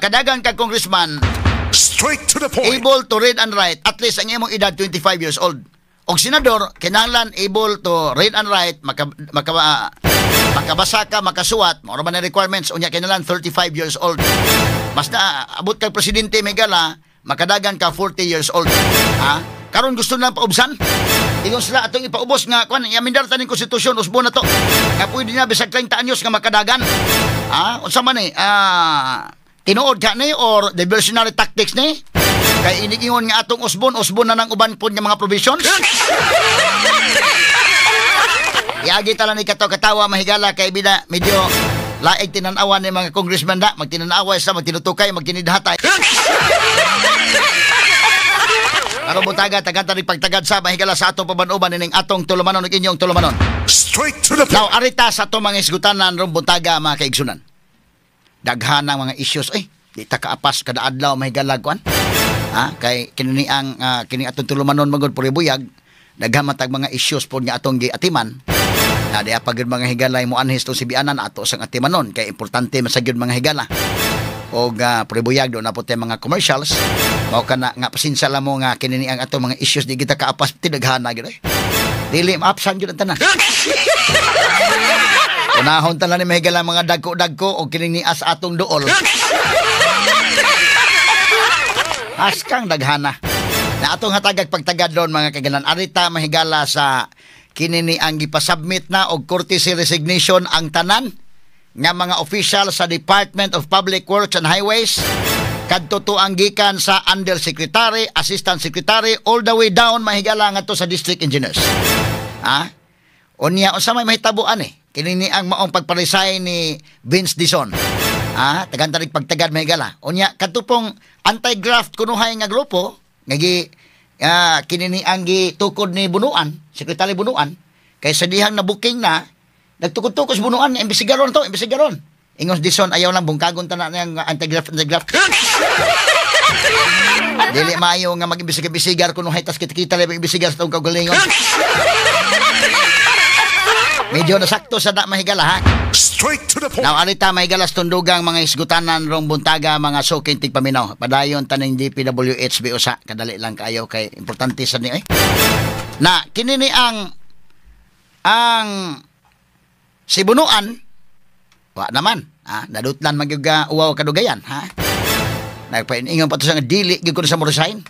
Makadagan kag congressman, Straight to the point. Able to read and write, at least ang imong edad 25 years old. Og senador, kinahanglan able to read and write, makabasa ka, makasuwat, mao man ang requirements, unya kinahanglan 35 years old. Basta abot kag presidente, mahigala, makadagan ka 40 years old. Ha? Karon gusto na paubsan. Ingon sila atong ipaubos nga kuan, iamendar ta ning konstitusyon, usbo na to. Nga pwede na bisag 30 anyos nga makadagan. Ha? Unsa man ni? Ah, tinuod ka ni or diversionary tactics ni? Kay inigingon nga atong usbon, usbon na ng uban pod nga mga provisions. Iagi tala ni kato katawa, mahigala, kay bida medyo laig tinanawan ni mga congressman da, magtinanaway sa magtinutukay, magtinidhatay. Aron buntaga, tagan ta pagtagad sa mahigala sa atong paban-uban ining atong tulumanon ug inyong tulumanon. Straight to the point. Now, arita sa atong mga isgutanan rong buntaga, mga kaigsunan. Daghan ang mga issues. Ay, di ta kaapas kada adlaw, mahigala, kuan. Ha? Kay kini ang kini atong tulumanon magod puri buyag, daghan man tag mga issues pod nga atong giatiman. Na di pa gyud, mga higalay, mo anhis tong sibianan ato sang atimanon kay importante man sa gyud, mga higala. Og puri buyag do na po tay mga commercials. Mao kana nga pasensya lang mo nga kini ni ang atong mga issues di kita kaapas, tidaghana gyud eh. Dili maapsan gyud ang tanan. Unahon ta lang ni, mahigala, mga dagko-dagko o kining ni as atong duol. Askang daghana. Na atong hatagag pagtagad doon, mga kagalan. Arita, mahigala, sa kini ni ang gipasubmit na og courtesy resignation ang tanan nga mga official sa Department of Public Works and Highways kadto to ang gikan sa undersecretary, assistant secretary, all the way down, mahigala, ngadto sa district engineers. Ha? Unya unsa may mahitabuan eh? Kini ni ang maong pagpa-resign ni Vince Dizon. Ah, tagan tarig pagtagad, mahigala. Unya kadto pong anti-graft kunuhay nga grupo nga gi kini ni ang gitukod ni Bunuan, Secretary Bunuan, kay sa dihang na booking na nagtukod-tukod sa Bunuan nga imbestigaron to, imbestigaron. Ingos Dizon, ayaw lang bungkagon ta na niyang anti-graft, anti-graft. Dili maayo nga mag-imbestigar kunuhay tas kita-kita lang imbestigar sa tong kaugalingon. Medyo nasakto sa da, mahigala, ha. Straight to the point. Now, arita, mahigala, sa tundugang mga isgutanan rong buntaga, mga suking tigpaminaw. Padayon taning DPWHB usa kadali lang kayo kay importante sa ni eh. Na kini ni ang si Bunuan wa naman ha, nadutlan man gyud ga uwaw kadugayan ha. Nagpaingon pa to sa nga dili gyud kuno sa mo resign.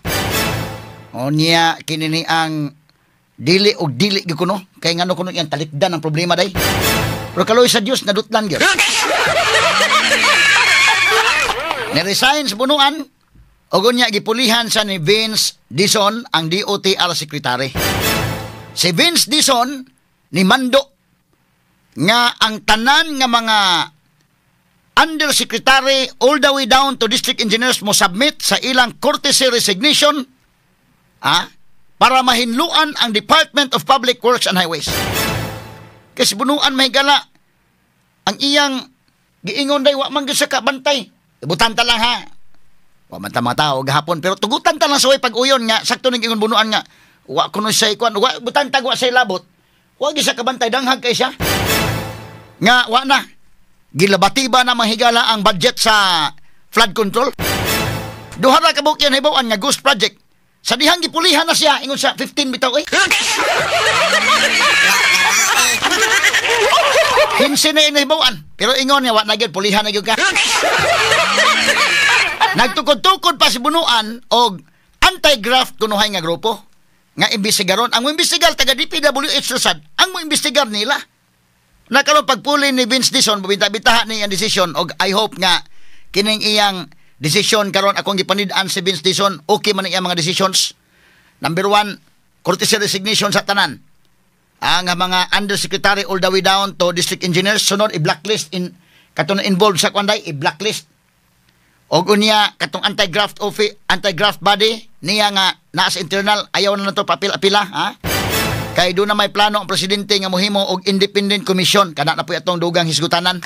O niya kini ni ang dili og dili gyud kuno kay ngano kuno iyang talikdan ang problema day. Pero kaloy sa Dios nadutlan gyud. Ni-resign sa Bunuan ug unya gipulihan sa ni Vince Dizon ang DOTR secretary. Si Vince Dizon ni mando nga ang tanan nga mga undersecretary all the way down to district engineers mo submit sa ilang courtesy resignation para mahinluan ang Department of Public Works and Highways. Kasi Bunuan, mahigala, ang iyang giingon day wa man gyud sa kabantay. Ibutan ta lang ha. Wa man ta mga tao gahapon pero tugutan ta lang sa way pag-uyon nga sakto ning ingon Bunuan nga wa kuno siya kuan, wa butan ta wa say labot. Wa gyud sa kabantay, danghag kay siya. Nga wa na gilabatiba na, mahigala, ang budget sa flood control. Duha ra ka buok yan hibaw-an nga ghost project. Sa dihang gipulihan na siya, ingon sa 15 bitaw eh. 15 na inahibaw-an. Pero ingon niya, wa na gyud, pulihan na gyud ka. Nagtukod-tukod pa si Bunuan og anti-graft kunuhay nga grupo nga imbestigaron. Ang mo imbestigar taga DPWH Lasad, ang mo imbestigar nila. Nakaroon pagpuli ni Vince Dizon, bubinta-bitaha ni iyang desisyon og I hope nga kining iyang desisyon karon akong gipanid-an si Vince Dizon, okay man ang iyang mga decisions. Number one, courtesy resignation sa tanan. Ang mga undersecretary all the way down to district engineers, sunod i-blacklist in katong involved sa kwanday, i-blacklist. Og unya katong anti-graft office, anti-graft body niya nga naa sa internal, ayaw na nato papila-pila ha. Kay doon na may plano ang presidente nga mohimo og independent commission kana na po atong dugang hisgutanan.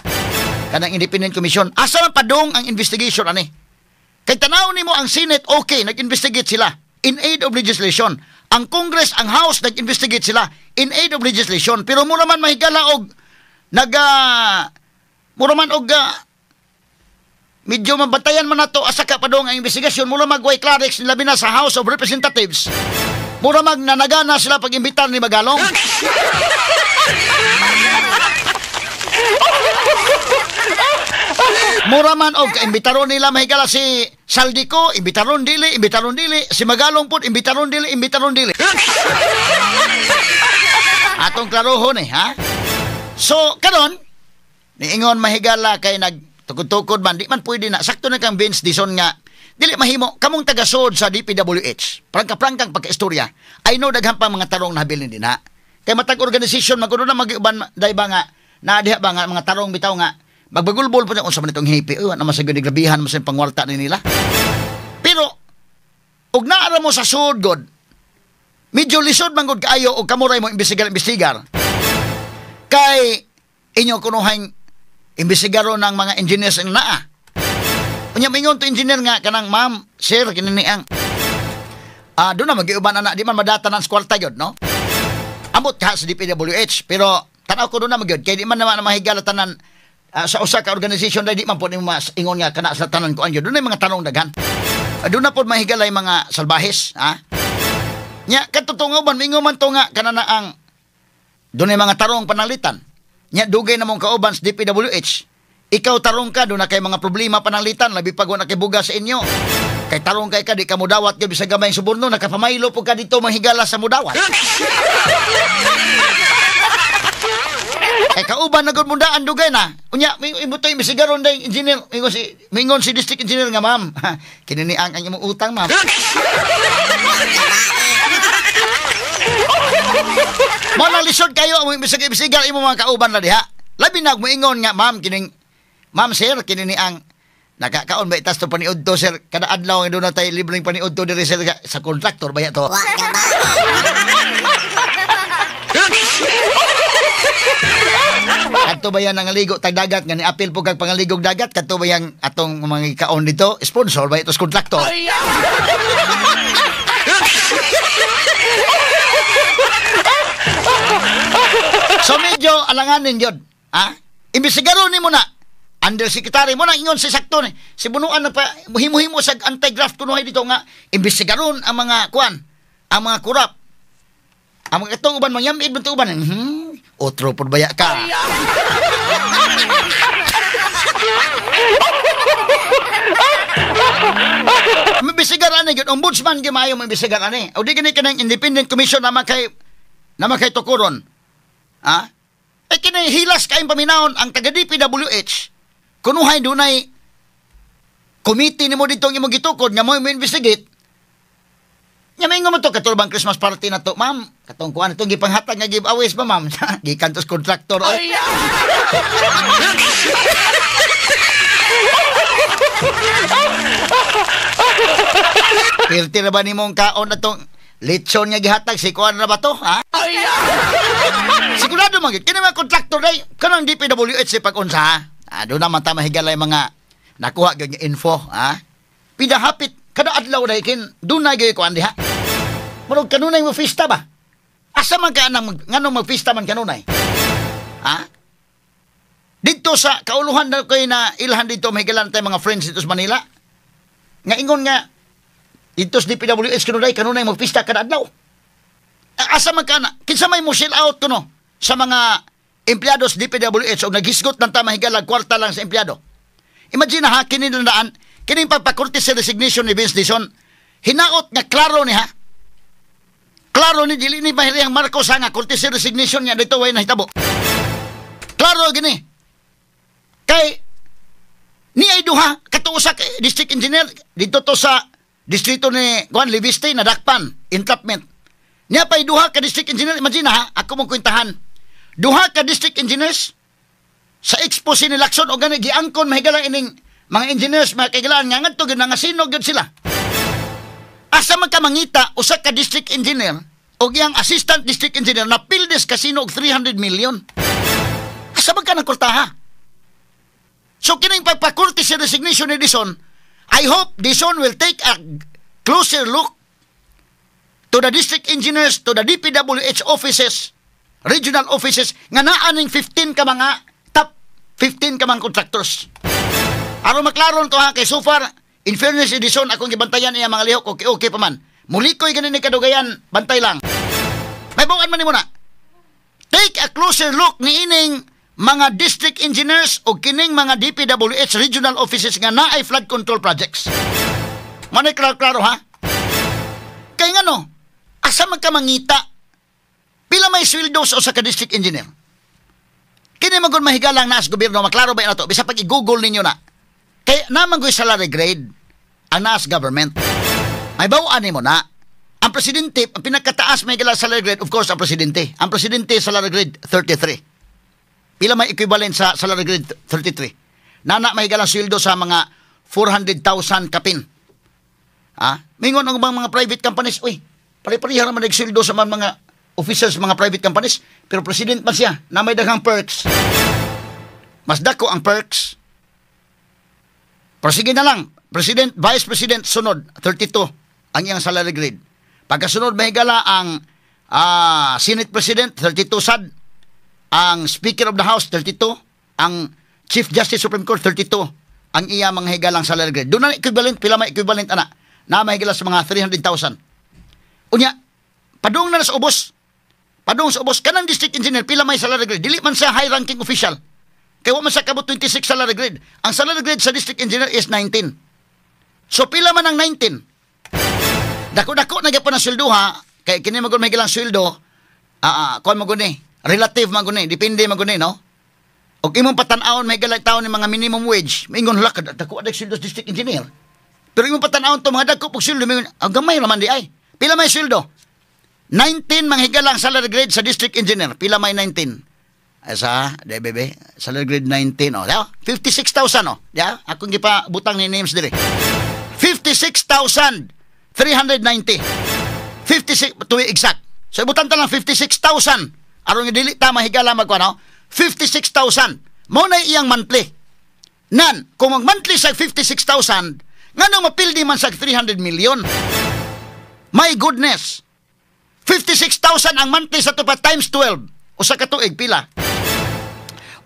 Kanang independent commission, asa man padung ang investigation ani? Kay tanaw nimo ang Senate, okay, nag-investigate sila in aid of legislation. Ang Congress, ang House, nag-investigate sila in aid of legislation. Pero mura man, mahigala, og naga mura man og Medyo mabantayan man nato asa ka padung ang investigasyon, mura magway Clarix labi na sa House of Representatives. Mura mag nanagana sila pag-imbitar ni Magalong. Mura man og imbitaron nila mahigala si Saldico, imbitaron dili, imbitaron dili, si Magalong pud imbitaron dili, imbitaron dili. Atong klarohon eh, ha? So karon niingon mahigala kay nag tukod-tukod man, di man pwede na. Sakto na kang Vince Dizon nga, dili mahimo, kamong tagasod sa DPWH, prangka-prangkang pagka-istorya, I know daghan pa mga tarong na habilin din ha. Kay matag organisasyon, magkuno na mag-uban, day ba nga, naadiha ba nga, mga tarong bitaw nga, magbagulbol po niya, unsa man itong hipi, uy, naman sa grabihan, mas yung pangwarta ni nila. Pero, og naara mo sa sud, God, medyo lisod man god kaayo, og kamuray mo imbestigar-imbestigar. Kay, inyo kunuhang imbestigaro ng mga engineers ang naa. Unya mingon to engineer nga kanang ma'am, sir kini ang doon na magiuban ana di man madata ng kwarta gyud, no? Amot ka sa DPWH pero tan-aw ko doon na magyud kay di man naman mahigala tanan sa usa ka organization dai di man po nimo ingon nga kana sa tanan kuan gyud. Doon na mga tanong daghan. Doon na pod mahigala mga salbahes, ha? Nya kadto uban mingon man to nga kana na ang doon na mga tarong pananglitan. Nya dugay na mong kauban sa DPWH. Ikaw tarong ka, doon na kay mga problema pananglitan, labi pag wala kay buga sa inyo. Kay tarong kay ka, di ka mudawat gyud bisag gamay suborno, nakapamaylo po ka dito manghigala sa mudawat. Kay kauban na gud mundaan dugay na. Unya imutoy misigaron day engineer, mingon si district engineer nga ma'am. Kini ni ang imong utang ma'am. Mo nang lisod kayo ang imbestigar imo mga kauban na diha. Labi na moingon nga ma'am kining ma'am sir kini ni ang nakakaon ba itas to paniudto sir kada adlaw nga doon na tay libreng paniudto diri sir sa contractor ba to. Kadto ba yan ang ligo tag dagat nga ni-apil po kag pangaligog dagat kadto ba yang atong mga kaon dito sponsor ba ito sa contractor. So medyo alanganin yun. Ha? Imbestigaro ni mo na. Undersecretary mo na ingon si sakto ni. Si Bunuan na pa himo-himo sa anti-graft kunuhay dito nga imbestigaron ang mga kuan, ang mga kurap. Ang mga katong uban mangyamid man uban. Otro pud baya ka. Imbestigar ani gyud ombudsman gyud maayo mo imbestigar ani. O di gani kanang independent commission na makay tukuron. Ha? Ay kini hilas kayong paminahon ang taga DPWH. Kunuhay dunay committee nimo dito ang imong gitukod nga mo investigate. Nya maingon mo to katulbang Christmas party na to, ma'am. Katong kuan itong gipanghatag nga giveaways ba, ma'am? Gikan to sa contractor. Oy. Pirti na ba nimong kaon na tong lechon nga gihatag si kuan na ba to, ha? Sigurado man gid kini mga contractor day kanang DPWH si pag-unsa, ha? Doon naman ta mahigalay mga nakuha gyud nga info, ha? Pidahapit kada adlaw day kin dunay gyud kuan diha. Murag kanunay mo fiesta ba? Asa man ka anang nganong magfista man kanunay? Ha? Dito sa kauluhan na kay na ilhan dito mahigalan tay mga friends dito sa Manila. Nga ingon nga dito sa DPWH kanunay kanunay magfista kada adlaw. Asa man ka na? Kinsa may mo shell out kuno sa mga empleyado sa DPWH og naghisgot ng tama higalag kwarta lang sa empleyado. Imagine ha, kini daan, kining pagpakurtis sa resignation ni Vince Dizon, hinaot nga klaro ni ha. Klaro ni dili ni mahiriyang Marcos ha nga kurtis sa resignation niya dito way nahitabo. Klaro gini. Kay ni ay duha katuusa district engineer dito to sa distrito ni Juan Leviste na dakpan entrapment. Niya pa'y duha ka district engineer, imagine ha, ako mong kwentahan. Duha ka district engineers sa expo si ni Lacson o gani giangkon mahigalang ining mga engineers mga kaigalaan nga ngadto gyud nangasinog gyud sila. Asa man ka mangita usa ka district engineer o iyang assistant district engineer na pildes kasino og 300 million. Asa man ka nagkurtaha? So kining pagpakurti sa resignation ni Dizon, I hope Dizon will take a closer look to the district engineers, to the DPWH offices, regional offices, nga naaning 15 ka mga top 15 ka mga contractors. Aron maklaron to ha, kay so far, in fairness Edison, akong gibantayan iya mga lihok, okay, okay pa man. Mulikoy ganin ni kadugayan, bantay lang. May buwan man nimo na. Take a closer look ni ining mga district engineers o kining mga DPWH regional offices nga naay flood control projects. Manay klaro-klaro ha. Kay ngano, asa man ka mangita? Pila may sweldo sa usa ka district engineer? Kini man gud mahigalang naas gobyerno, maklaro ba na to? Bisa pag i-google ninyo na. Kay naman go'y salary grade ang naas government. May bawaan nimo na. Ang presidente, ang pinakataas may gala salary grade, of course, ang presidente. Ang presidente, salary grade 33. Pila may equivalent sa salary grade 33? Nana may galang sweldo sa mga 400,000 kapin. Ha? Mingon ang ubang mga private companies, uy, pare-pareha naman sweldo sa mga officers, mga private companies, pero president man siya, na may daghang perks. Mas dako ang perks. Pero sige na lang, president, vice president, sunod, 32 ang iyang salary grade. Pagkasunod, may gala ang Senate President, 32 sad. Ang Speaker of the House, 32. Ang Chief Justice Supreme Court, 32. Ang iya mga higalang salary grade. Doon na equivalent, pila may equivalent ana? Na may higala sa mga 300,000. Unya, padung na sa ubos. Padung sa ubos, kanang district engineer, pila may salary grade? Dili man siya high ranking official. Kaya wa man siya kabot 26 salary grade. Ang salary grade sa district engineer is 19. So pila man ang 19? Dako-dako na gyapon ang sweldo ha. Kay kini man gud may gilang sweldo, kuan man gud ni. Relative man gud ni, depende man gud ni, no? Og imong patan-awon may galay taon ni mga minimum wage, maingon, "Hala, dako adag sweldo sa district engineer." Pero imong patan-awon to mga dako pug sweldo, maingon, "Ang gamay raman di ay." Pila may sweldo? 19 manghigalang salary grade sa district engineer. Pila may 19? Ay sa, di bebe, salary grade 19, oh. Ya, 56,000 oh. Ya, akong gipa butang ni names dire. 56,390. 56 to be exact. So ibutan ta lang 56,000 aron nga dili ta mahigala magkuan, no? 56,000. Mao na iyang monthly. Nan, kung mag monthly sa 56,000, nganong mapildi man sa 300 million? My goodness. 56,000 ang monthly sa tupa times 12. Usa ka tuig pila?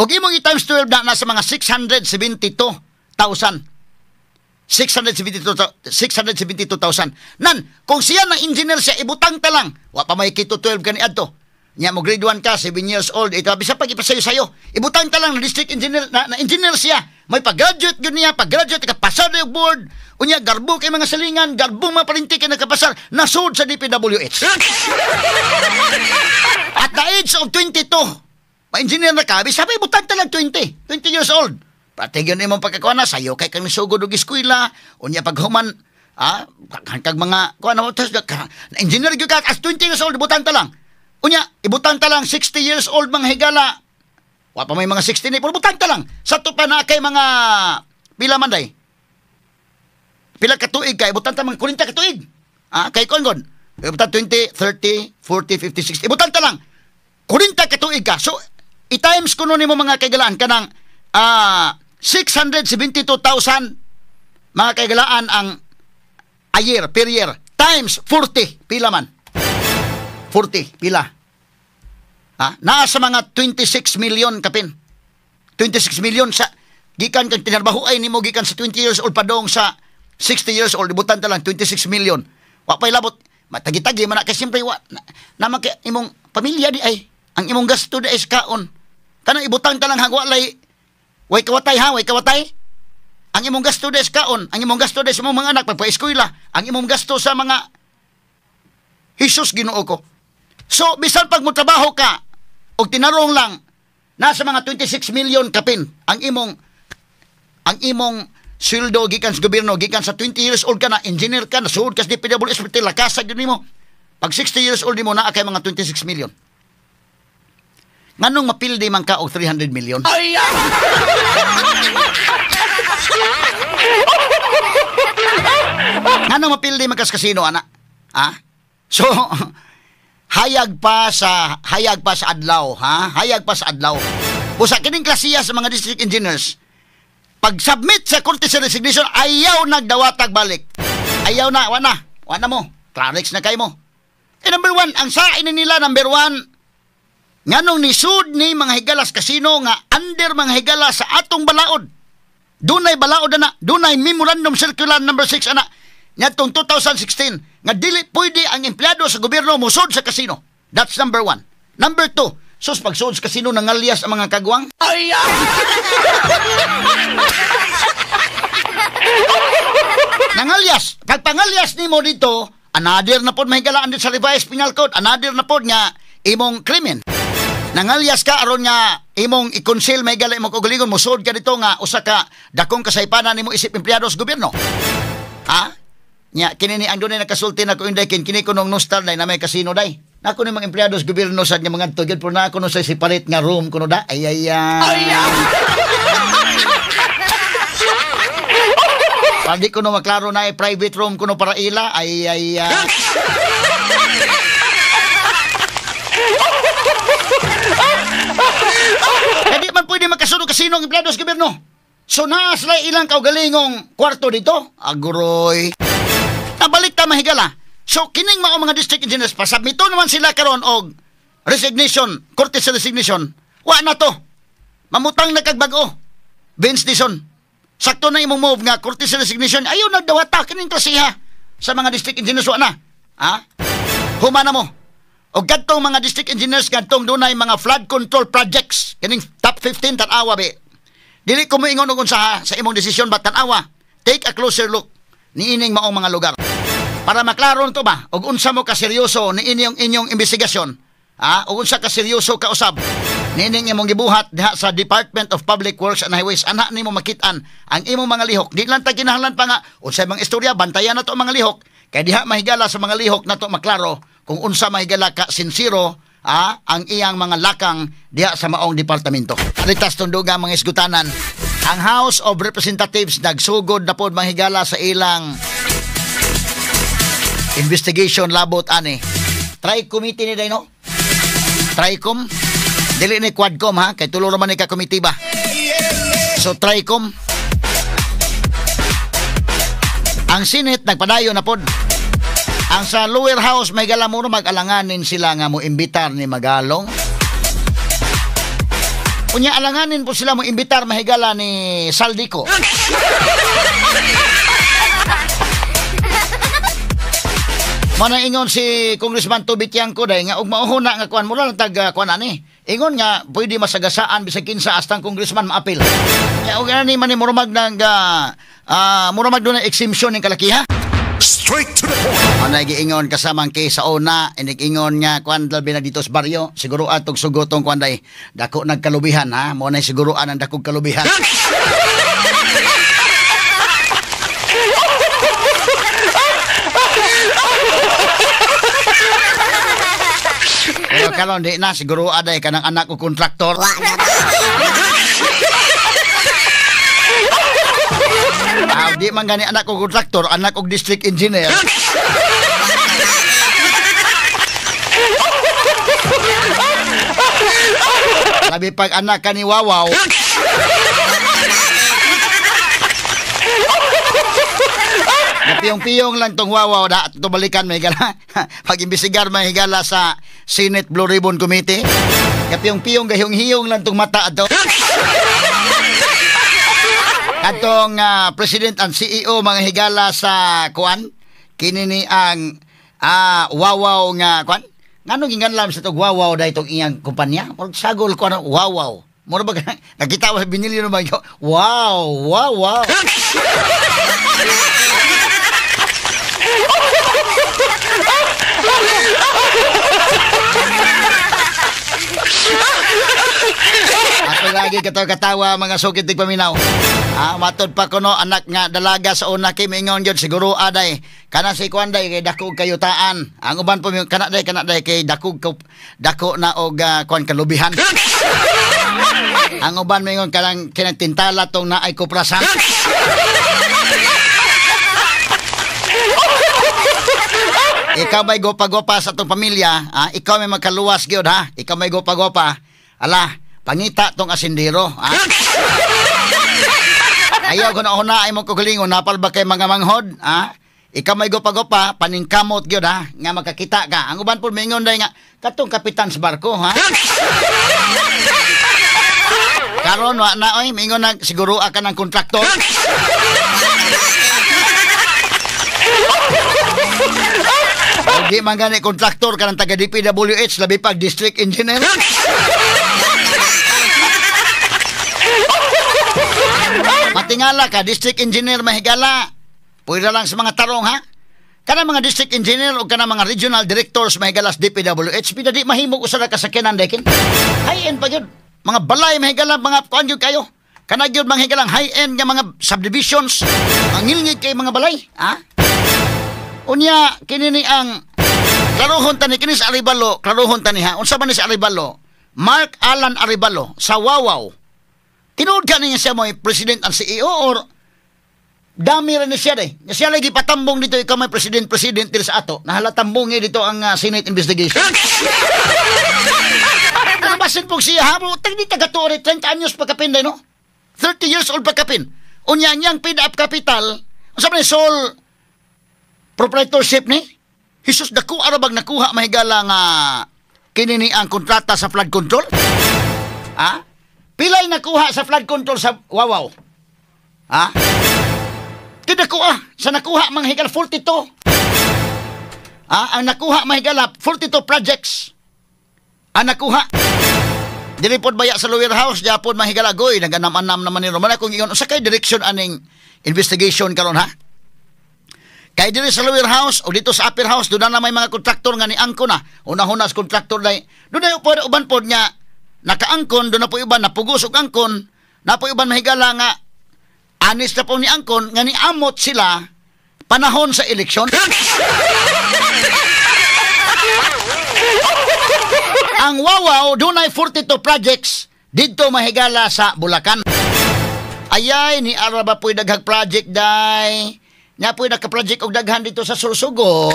Og imong i-times 12 na nasa mga 672,000. 672 672,000. Nan, kung siya na engineer siya, ibutang ta lang. Wa pa may K to 12 kani adto. Nya mo grade 1 ka, 7 years old, ito bisa pag ipasayo-sayo. Ibutang ta lang na district engineer na engineer siya. May pag-graduate gyud niya, pag-graduate ka pasar yung board. Unya garbo kay mga salingan, garbo mga parinti kay nakapasar, nasud sa DPWH. At the age of 22, ma-engineer na ka, sabi butang ta lang 20, 20 years old. Pati yun imong pagkakuha na, sayo kay kang nisugod og eskwela, unya paghuman, kag mga, kuha na, tas, ka, engineer gyud ka, as 20 years old, ibutang ta lang. Unya, ibutang ta lang, 60 years old mga higala, wa pa may mga 60 ni, pero butang ta lang. Sa to pa na kay mga, pila man day? Pila ka tuig ka, ibutang ta mga 40 ka tuig. Kay kuan god. Ibutang 20, 30, 40, 50, 60. Ibutang ta lang. 40 ka tuig ka. So, i-times kuno nimo mga kaigalaan kanang 672,000 mga kaigalaan ang a year, per year, times 40, pila man? 40, pila? Ha? Naa sa mga 26 million kapin. 26 million sa gikan kang tinarbaho ay nimo gikan sa 20 years old padong sa 60 years old, ibutan ta lang 26 million. Wa pay labot matagi-tagi man na kay siyempre wa na, naman kay imong pamilya di ay ang imong gasto di ay sa kaon. Kanang ibutang ta lang hagwa lay way kawatay ha, way kawatay. Ang imong gasto di sa kaon, ang imong gasto di sa imong mga anak pagpa-eskwela, ang imong gasto sa mga, Hesus Ginoo ko. So bisan pag motrabaho ka og tinarong lang nasa mga 26 million kapin ang imong sweldo gikan sa gobyerno gikan sa 20 years old ka na engineer ka, nasuod ka sa DPWH, lakasa gyud nimo. Pag 60 years old nimo, naa kay mga 26 million. Nganong mapildi man ka og 300 million? Ay! Nganong mapildi man ka sa kasino ana? Ha? So hayag pa sa adlaw, ha? Hayag pa sa adlaw. Usa kining klasiya sa mga district engineers, pag submit sa korte sa resignation, ayaw nagdawatag balik. Ayaw na, wa na. Wa na mo. Clarix na kay mo. Eh, number one, ang sain nila, number one, nganong nisud ni mga higalas kasino nga under mga higala sa atong balaod. Dunay balaod ana, dunay memorandum circular number 6 ana ngadtong 2016 nga dili pwede ang empleyado sa gobyerno mosud sa kasino. That's number 1. Number 2, sus pagsud sa kasino nangalyas ang mga kagwang. Ay! Nangalyas. Pagpangalyas nimo dito, another na pod mahigalaan dito sa revised penal code, another na pod nga imong krimen. Nangalyas ka aron nga imong i-conceal mahigala imong kaugalingon, mosud ka dito nga usa ka dakong kasaypanan nimo isip empleyado sa gobyerno. Ha? Nya kini ni ang dunay nakasulti nako inday kin kini kunong nostal day na may kasino day. Nako ni mga empleyado sa gobyerno sad nga mga tugid pero na kuno sa separate nga room kuno da. Ay ay ay. Pag di kuno maklaro na ay private room kuno para ila ay ay. Hindi man pwede makasunod kasino ang empleyado sa gobyerno. So naa sila ilang kaugalingong kwarto dito. Aguroy. Nabalik ta mahigala. So kining mao mga district engineers pasubmito naman sila karon og resignation, courtesy resignation. Wa na to. Mamutang na kag bag-o. Vince Dizon. Sakto na imong move nga courtesy resignation. Ayaw nagdawata kining klasiha sa mga district engineers wa na. Ha? Humana mo. Og kadtong mga district engineers kadtong dunay mga flood control projects kining top 15 tan-awa be. Dili ko moingon og unsa sa imong desisyon ba tan-awa. Take a closer look niining maong mga lugar. Para maklaro to ba og unsa mo ka seryoso niini inyong investigasyon? Ha? Og unsa ka seryoso ka usab niining imong gibuhat diha sa Department of Public Works and Highways. Ana nimo makit-an ang imong mga lihok. Di lang ta kinahanglan pa nga unsay mga istorya, bantayan nato ang mga lihok. Kay diha mahigala sa mga lihok nato maklaro kung unsa mahigala ka sinsiro ang iyang mga lakang diha sa maong departamento. Alitas tunduga mga isgutanan. Ang House of Representatives nagsugod na pod mahigala sa ilang investigation labot ani. Tri-committee ni day no? Tricom? Dili ni Quadcom ha? Kay tulo raman ni ka committee ba? So Tricom. Ang Senate nagpadayon na pod. Ang sa lower house may galamuro mag-alanganin sila nga mo imbitar ni Magalong. Unya alanganin po sila mo imbitar mahigala ni Saldico. Mana ingon si Congressman Toby Tiangco day nga og mauhuna nga kuan mura lang tag kuan ani. Ingon nga pwede masagasaan bisag kinsa astang congressman maapil. Nya og ani man ni murag nang murag dunay exemption ning kalakiha. Straight to the point. Ano giingon kasamang kay sa una, inigingon nga kuan labi na dito sa baryo, siguro atog sugotong kuan day dako nagkalubihan ha, mo nay siguro ang dakog kalubihan. Pero karon di na siguro aday kanang anak ko kontraktor. Di man gani anak ko kontraktor, anak og district engineer. Labi pag anak ka ni Wawaw. Napiyong-piyong lang tong Wawaw da at balikan may higala. Pag-imbisigar may higala sa Senate Blue Ribbon Committee. Kapiyong-piyong gahiyong-hiyong lang tong mata ato. Katong President and CEO mga higala sa kuan kini ni ang Wawaw nga kuan ngano ginganlam sa tog Wawaw dai tong iyang kumpanya murag sagol kuan Wawaw mura ba nakita ko sa binilyo naman ko wow wow wow. Ato lagi katawa-katawa mga sukit tig paminaw. Matod pa kuno anak nga dalaga sa una kay mingon gyud siguro aday kana si kuan day kay dako kayutaan. Ang uban po kana day kay dako dako na og kuan kalubihan. Ang uban mingon kanang kinatintala tong naay kuprasan. Ikaw may gopa-gopa sa atong pamilya, ha? Ikaw may magkaluwas gyud ha. Ikaw may gopa-gopa. Ala, pangita tong asindero, ha? Ayaw ko na una ay mong kagalingon, napal ba kay mga manghod, ha? Ikaw may gopa-gopa, paningkamot gyud ha, nga makakita ka. Ang uban po mingon day nga katong kapitan sa barko, ha? Karon wa na oy, mingon na siguro ka ng kontraktor. Di man gani kontraktor ka ng taga DPWH, labi pag district engineer. Matingala ka, district engineer mahigala. Pwede lang sa mga tarong ha. Kana mga district engineer o kana mga regional directors mahigala sa DPWH, pida di mahimog usa ka sakyanan dekin. High-end pa gyud. Mga balay mahigala, mga kuan gyud kayo. Kana gyud manghigalang high-end nga mga subdivisions. Ang ngilngig kay mga balay, ha? Unya kini ni ang klarohon tani kini sa Arevalo, klarohon tani ha. Unsa man ni sa Arevalo? Mark Alan Arevalo sa Wawaw. Tinuod ka niya siya mo president and CEO or dami rin siya day. Siya lagi patambong dito ikaw may president diri sa ato. Nahalatambong dito ang Senate investigation. Pero basin po siya ha, tag di taga tuori 30 anyos pagkapin day no. 30 years old pagkapin. Unya niyang paid up capital. Unsa man ni sole proprietorship ni? Jesus, dako arabag nakuha mahigala nga kini ni ang kontrata sa flood control? Ha? Pilay nakuha sa flood control sa Wawaw? Ha? Kinakuha. Sa nakuha mga higala 42. Ha? Ang nakuha mga higala 42 projects. Ang nakuha. Dili pod baya sa lower house, diya pod mga higala goy naganam-anam naman ni Romana kung ingon usa kay direction aning investigation karon ha? Kay diri sa lower house o dito sa upper house, doon na may mga kontraktor nga ni angkon na. Una-una sa kontraktor na doon na po uban po nga nakaangkon, doon na po uban napugos og angkon, na po uban mahigala nga anis na po ni angkon nga ni amot sila panahon sa eleksyon. Ang Wawaw doon ay 42 projects didto mahigala sa Bulacan. Ayay ni araba po'y daghang project day. Nga po'y nagka-project og daghan dito sa Sursugo.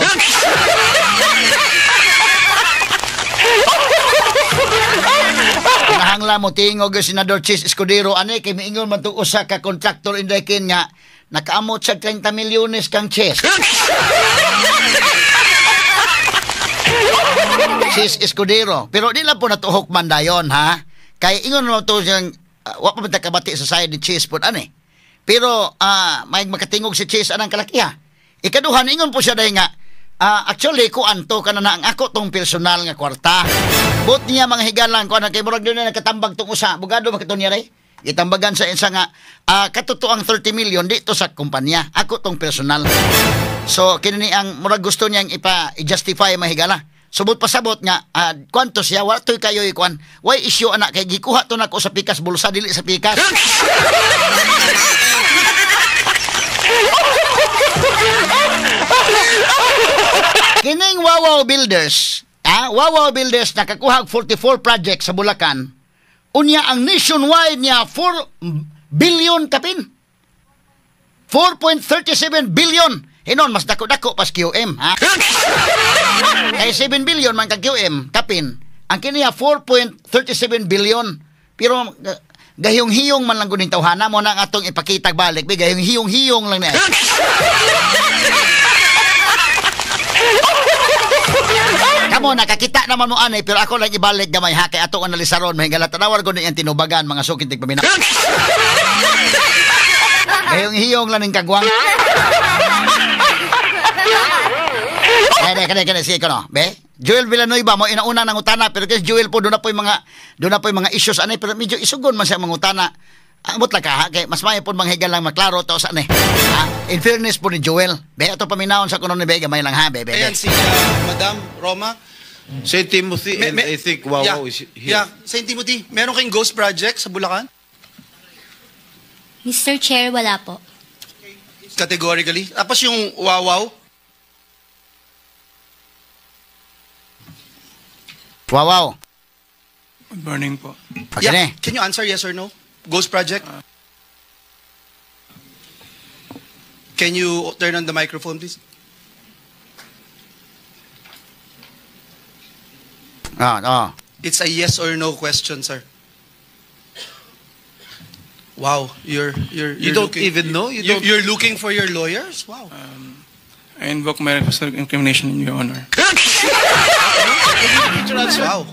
Nahangla mo tingog yung Senador Chis Escudero ani kay miingon man tong usa ka contractor indekin nga nakaamot sa 30 milyones kang Chis. Chis Escudero. Pero di lang po natuhok man dayon ha. Kay ingon mo to siyang wa pa man ta kabati sa side ni Chis pod ani. Pero may makatingog si Chis anang kalakiha. Ikaduhan ingon po siya dahil nga actually kuan to kana na ang ako tong personal nga kwarta. But niya mga higalan kuan kay murag doon na nakatambag tong usa. Bugado ba kato niya ray? Itambagan sa isa nga katotoang 30 million dito sa kumpanya. Ako tong personal. So kini ang murag gusto niyang ipa-justify mga higala. Subot pasabot nga kwanto siya wa toy kayo ikuan. Why issue anak kay gikuha to nako sa pikas bulsa dili sa pikas. Kining Wawaw Builders, Wawaw Builders nakakuha og 44 projects sa Bulacan. Unya ang nationwide niya 4 billion kapin. 4.37 billion. Hinon mas dako-dako pas QM, ha? Kay 7 billion man ka QM kapin. Ang kiniya 4.37 billion. Pero gahiyong-hiyong man lang kuning tawhana mo na ang atong ipakitag balik. Gahiyong-hiyong lang na. Kamo nakakita naman mo anay pero ako lang ibalik gamay ha kay atong analisaron mahigala tanawar ko niyang tinubagan mga suking tigpamina. Gahiyong-hiyong lang ning kagwang. Kane sige kono. Be, Joel Villanueva mo inauna ng utana pero kasi Joel po doon na po yung mga issues anay pero medyo isugon man siya mga utana. Amot lang ka ha kay mas maayo po manghigal lang maklaro to sa anay. Ha? In fairness po ni Joel. Be, ato paminawon sa kuno ni Be gamay lang ha, be, be. Ayan si Madam Roma. St. Timothy and I think Wawaw is here. Yeah, St. Timothy, meron kayong ghost project sa Bulacan? Mr. Chair, wala po. Categorically. Tapos yung Wawaw? Wawaw. Good morning po. Okay. Yeah. Can you answer yes or no? Ghost project? Can you turn on the microphone, please? It's a yes or no question, sir. Wow, you're You don't looking, even know? You don't... You're looking for your lawyers? Wow. I invoke my right of incrimination in your honor. Can you repeat your answer? Wow.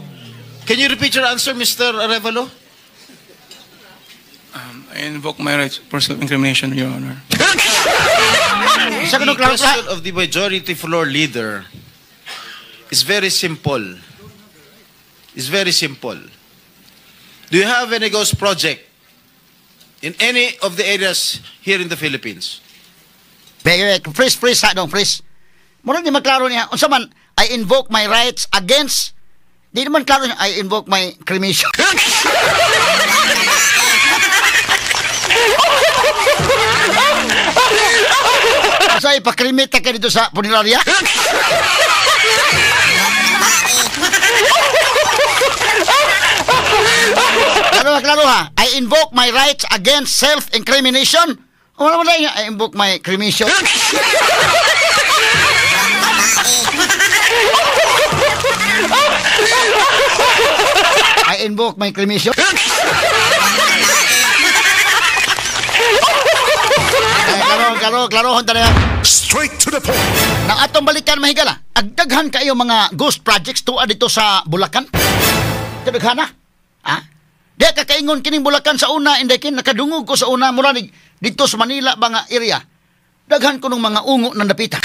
Can you repeat your answer, Mr. Arevalo? I invoke my rights for self-incrimination, Your Honor. Isa The kuno klaro question of the majority floor leader is very simple. It's very simple. Do you have any ghost project in any of the areas here in the Philippines? Be, freeze, freeze ha dong, freeze. Mura di maklaro niya. Unsa man, I invoke my rights against, di naman klaro niya, I invoke my cremation. Sa ipakremate ka dito sa punerarya? Klaro, klaro ha. I invoke my rights against self-incrimination. Wala mo na, I invoke my cremation. I invoke my cremation. Klaro, klaro, klaro, honta. Straight to the point. Nang atong balikan mahigala, agdaghan kayo mga ghost projects tuwa dito sa Bulacan. Kadaghan na. Ha? Di ka kaingon kining Bulacan sa una, inday kin nakadungog ko sa una mura dito sa Manila ba nga area. Daghan ko ng mga ungo ng dapita.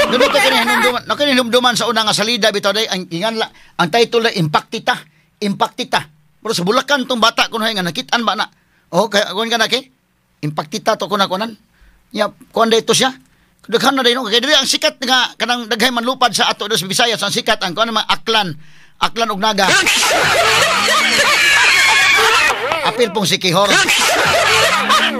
Ganito kini hinumduman, kini hinumduman sa una nga salida bitaw day ang ingan ang title ay Impactita, Impactita. Pero sa Bulacan tong bata kuno nga nakit-an ba na. Oh, kay kuan ka na kay Impactita to kuna kunan. Ya, kuan dito siya. Daghan na dayno kay diri ang sikat nga kanang daghay manlupad sa ato sa Visayas, ang sikat ang kuan mga Aklan, Aklan ug Naga. Apil pong si Kihor.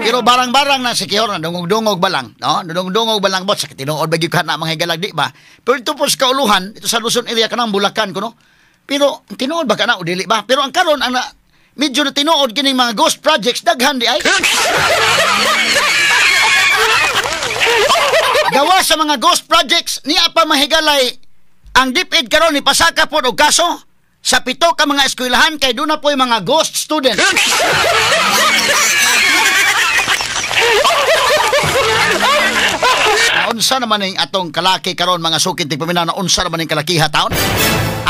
Pero barang-barang na si Kihor na dungog-dungog ba lang, no? Dungog-dungog ba lang bot sa tinuod ba gyud ka na mga higalag di ba? Pero ito po sa kauluhan, ito sa Luzon area kanang Bulacan kuno. Pero tinuod ba ka na o dili ba? Pero ang karon ang na, medyo na tinuod kining mga ghost projects daghan di ay. Gawa sa mga ghost projects niya pa mahigalay ang DepEd karon ni pasaka pod og kaso sa 7 ka mga eskwelahan kay doon na po'y mga ghost students. Naunsa naman ning atong kalaki karon mga sukit tigpaminaw, naunsa naman ning kalakiha taon.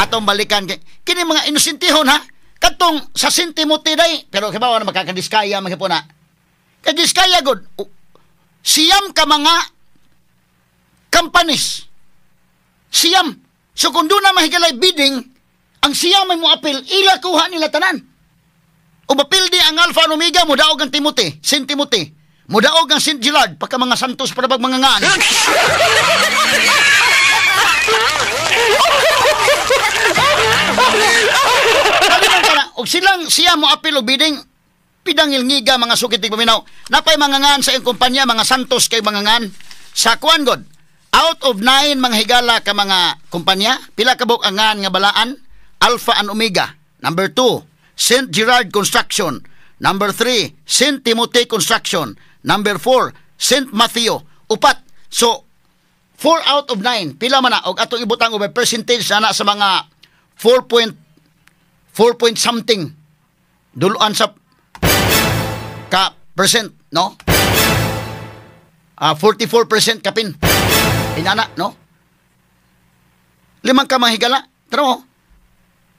Atong balikan kini mga inosentihon ha. Katong sa Saint Timothy day, pero kibaw na makakadiskaya man na. Kadiskaya god. Siyam ka mga companies. Siyam. So kung doon na mahigalay bidding, ang siyam may moapil, ila kuha nila tanan. O mapildi ang Alpha and Omega, mudaog ang Timothy, Saint Timothy. Mudaog ang Saint Gerard, pagka mga Santos para bag mga ngaan. Og silang siya mo apil og bidding, pidangil ngiga mga sukit tigpaminaw. Napay mga ngaan sa iyong kumpanya, mga Santos kay mga ngaan. Sa kuan god, out of 9 mga higala ka mga kumpanya, pila ka buok ang ngaan nga balaan? Alpha and Omega. Number 2, St. Gerard Construction. Number 3, St. Timothy Construction. Number 4, St. Matthew. Upat. So, 4 out of 9. Pila man na. Og atong ibutang og percentage na sa mga 4 point something. Duluan sa ka percent, no? 44% kapin. Inana, no? 5 ka mga higala. Tara mo.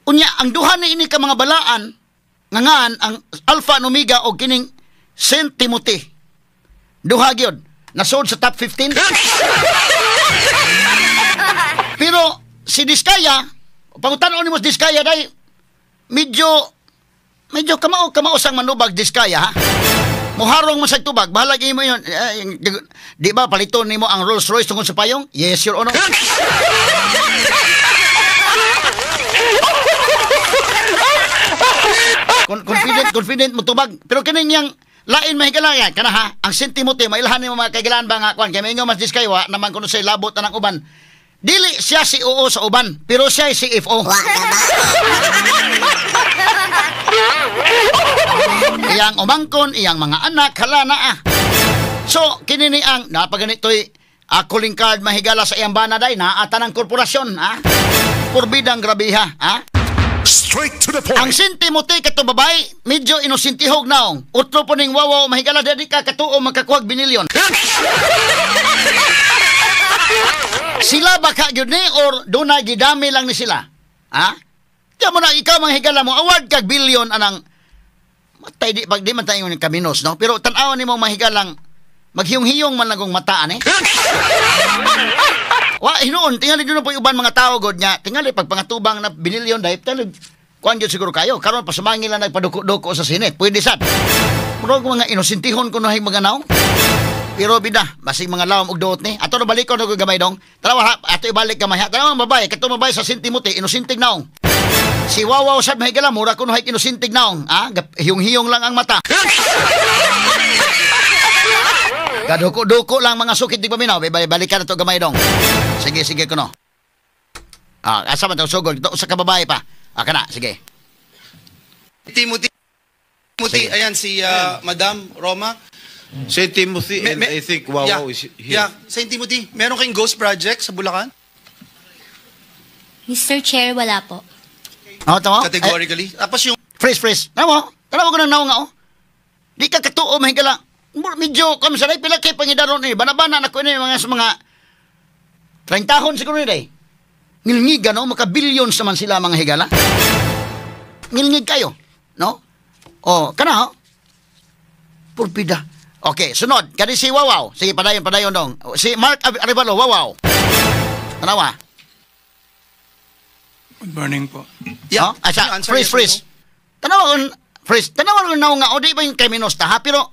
Unya, ang duha na ini ka mga balaan, ngangaan ang Alpha and Omega o kining Saint Timothy. Duha gyud. Nasod sa top 15. Pero si Diskaya, pangutan-on nimo si Diskaya day, medyo kamao sang manubag Diskaya ha. Muharong man sa tubag, bahalag imo yun. Di ba paliton nimo ang Rolls Royce tungod sa payong? Yes, Your Honor. Confident mo tubag. Pero kining yang lain mahigala yan. Kana ha, ang Saint Timothy, mailhan nimo mga kaigilan ba nga kuan kay maingon mas Diskaya wa naman kuno say labot anang uban. Dili siya si oo sa uban, pero siya si CFO. Iyang umangkon, iyang mga anak, hala na ah. So, kini ni ang napaganito'y calling card mahigala sa iyang bana day, naata ng korporasyon, ha? Purbidang grabiha, ha? Straight to the point. Ang Saint Timothy katong babae, medyo inosintihog naong. Utro po ning wawaw, mahigala, di ka katuo magkakuhag binilyon. Sila ba ka gyud ni or dunay gidami lang ni sila? Ha? Di mo na ikaw mga higala mo award kag billion anang matay di pag di man tayo ng kaminos, no? Pero tan-awan nimo mga higalang maghiyong-hiyong man lang kung mataan eh. Wa hinuon tingali gyud po uban mga tao god nya tingali pag pangatubang na binilyon dahil tingali kuan gyud siguro kayo karon pasumangil lang nagpaduko-duko sa Senate pwede sad. Murag mga inosentihon kuno hay mga naong. Pero bida, basig mga lawom og duot ni. Ato na balikon og gamay dong. Tanawa ha, ato ibalik gamay ha. Tanawa ang babae, katong babae sa Saint Timothy, inosenteng naong. Si Wawaw sad mahigala, mura kuno hay inosenteng naong. Ah, hiyong-hiyong lang ang mata. Kaduko-duko lang mga sukit di paminaw. Balikan na to gamay dong. Sige, sige kuno. Ah, asa man to sugod? Ito usa ka babae pa. Ah, kana, sige. Timothy, Sige. ayan si Madam Roma. St. Timothy and I think Wawaw yeah, is here. Yeah, St. Timothy, meron kayong ghost project sa Bulacan? Mr. Chair, wala po. Oh, tama? Categorically. Tapos yung Freeze, freeze. Tama, tanawa ko ng naong nga, oh. Di ka katuo, mahigala. Medyo, kami sa pila kay pangidaron ni. Banabana na ko ni mga sa mga 30 siguro ni day. Ngilngig, ano? Maka-billions naman sila mga higala. Ngilngig kayo, no? Oh, kana, oh. Purpida. Okay, sunod. Kani si Wawaw. Sige, padayon, padayon dong. Si Mark Arevalo, Wawaw. Tanawa. Good morning po. Yeah. Oh, asa, Can you answer freeze, yes or freeze. no? Tanawa kun freeze. Tanawa kun naong nga o di ba yung kriminos ta ha? Pero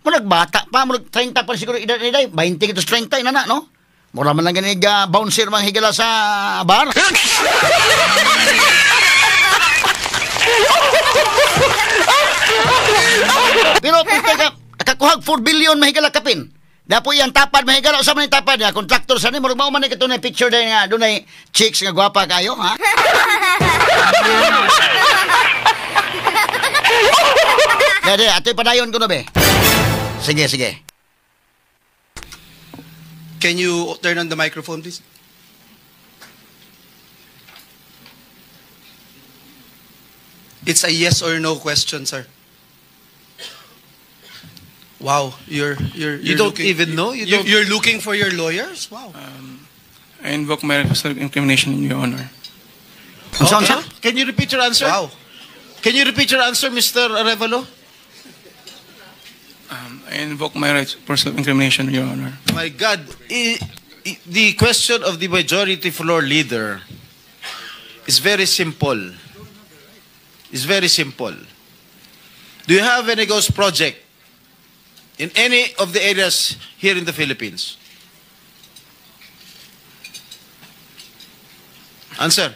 murag bata pa, murag 30 pa siguro edad ni day, 20 to 30 ina na, no? Mura man lang ganig bouncer mga higala sa bar. Pero punta ka, kakuhag 4 billion mahigala kapin. Dapo iyang tapad mahigala, usa man yung tapad niya, kontraktor sa ni, murag mao man ni katunay picture day nga dunay chicks nga gwapa kayo, ha? Dede, atoy padayon ko na be. Sige, sige. Can you turn on the microphone, please? It's a yes or no question, sir. Wow, you're You don't looking, even know? You don't- You're looking for your lawyers? Wow. I invoke my right of self-incrimination, Your Honor. Unsa, unsa? Can you repeat your answer? Wow. Can you repeat your answer, Mr. Arevalo? I invoke my rights for self-incrimination, Your Honor. My God, the question of the majority floor leader is very simple. It's very simple. Do you have any ghost project in any of the areas here in the Philippines? Answer.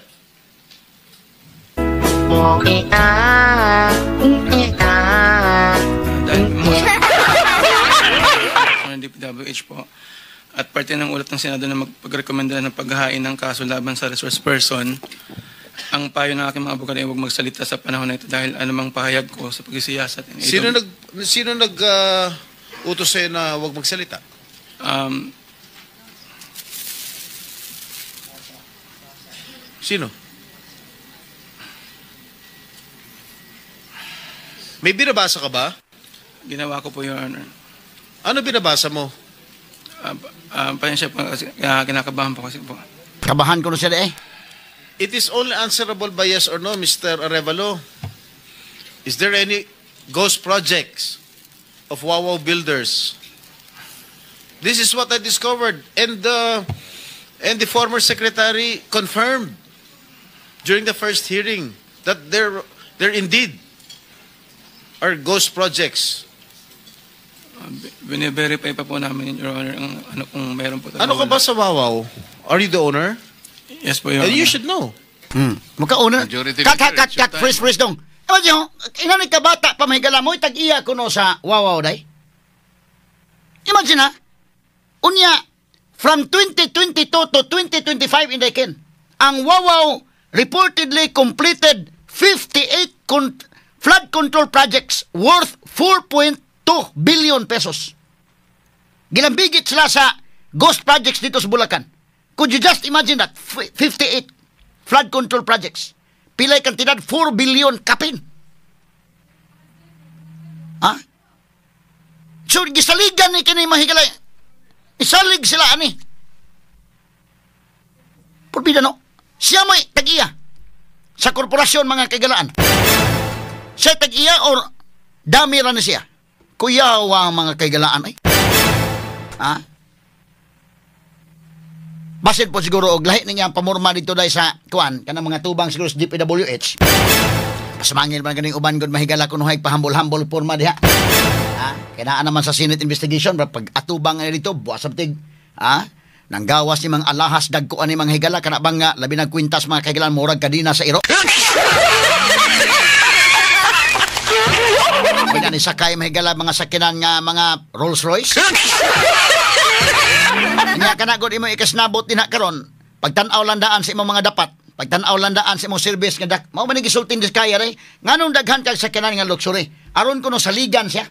Dahil mo sa ng DPWH po at parte ng ulat ng Senado na magpagrekomenda ng paghahain ng kaso laban sa resource person, ang payo ng aking mga abogado ay huwag magsalita sa panahon na ito dahil anumang pahayag ko sa pagsisiyasat. Sino nag utos sa'yo na huwag magsalita? Sino? May binabasa ka ba? Ginawa ko po, Your Honor. Ano binabasa mo? Pasensya po kasi kinakabahan po kasi po. Kabahan ko na siya eh. It is only answerable by yes or no, Mr. Arevalo. Is there any ghost projects of Wawaw Builders? This is what I discovered, and the former secretary confirmed during the first hearing that there indeed are ghost projects. Bine-verify pa po namin, Your Honor, ang ano kung meron po. Ano ka ba sa Wawaw? Are you the owner? Yes po, Your And Honor. you should know. Mukha-owner. Majority Cut, cut, leader, cut, it's your cut. Freeze, freeze dong. Imagine ho, inanay ka bata pa mahigala mo, tag-iya ko no sa Wawaw, day. Imagine ha, unya, from 2022 to 2025 in the ken, ang Wawaw reportedly completed 58 flood control projects worth 4.2 billion pesos. Gilambigit sila sa ghost projects dito sa Bulacan. Could you just imagine that? 58 flood control projects. Pilay kantidad, 4 billion kapin. Ha? So, gisaligan ni kini mahigalay. Isalig sila ani. Purbida no? Siya mo'y tag-iya. Sa korporasyon mga kagalaan. Siya tag-iya or dami ra ni siya? Kuyawa ang mga kagalaan ay. Ha? Basin po siguro og lahi niya ang pamurma dito dahil sa kuan kanang mga tubang siguro sa DPWH. Pasamangin man ganing uban gud mahigala kunuhay pahambol-hambol porma diha. Ha? Kaya naman sa Senate investigation pag atubang nga dito buwas sabtig. Ha? Nanggawas ni mga alahas dagkuan ni mga higala kana bang nga labi nag kwintas mga kahigalan murag kadina sa iro. Kaya ni sakay mahigala mga sakinan nga mga Rolls Royce. Nya kana gud imo ikasnabot dinha karon pagtan-aw lang daan sa imong mga dapat, pagtan-aw lang daan sa imong service nga dak mao man ni gisultin Diskaya re nganong daghan kag sakinan nga luxury aron kuno saligan siya.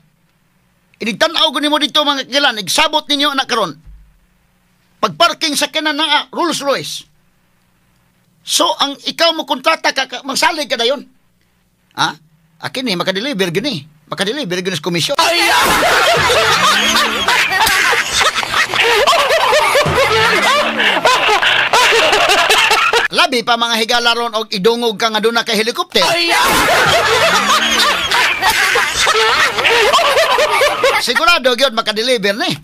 Inigtan-aw gud nimo dito mga kahigalan, igsabot ninyo na karon. Pagparking sa kanan na Rolls Royce. So, ang ikaw mo kontrata ka, magsalig ka dayon. Ha? Akin eh, makadeliver gini. Makadeliver gini sa komisyon. Labi pa mga higala ron og idungog ka nga doon na kay helicopter. Sigurado gyud makadeliver ni.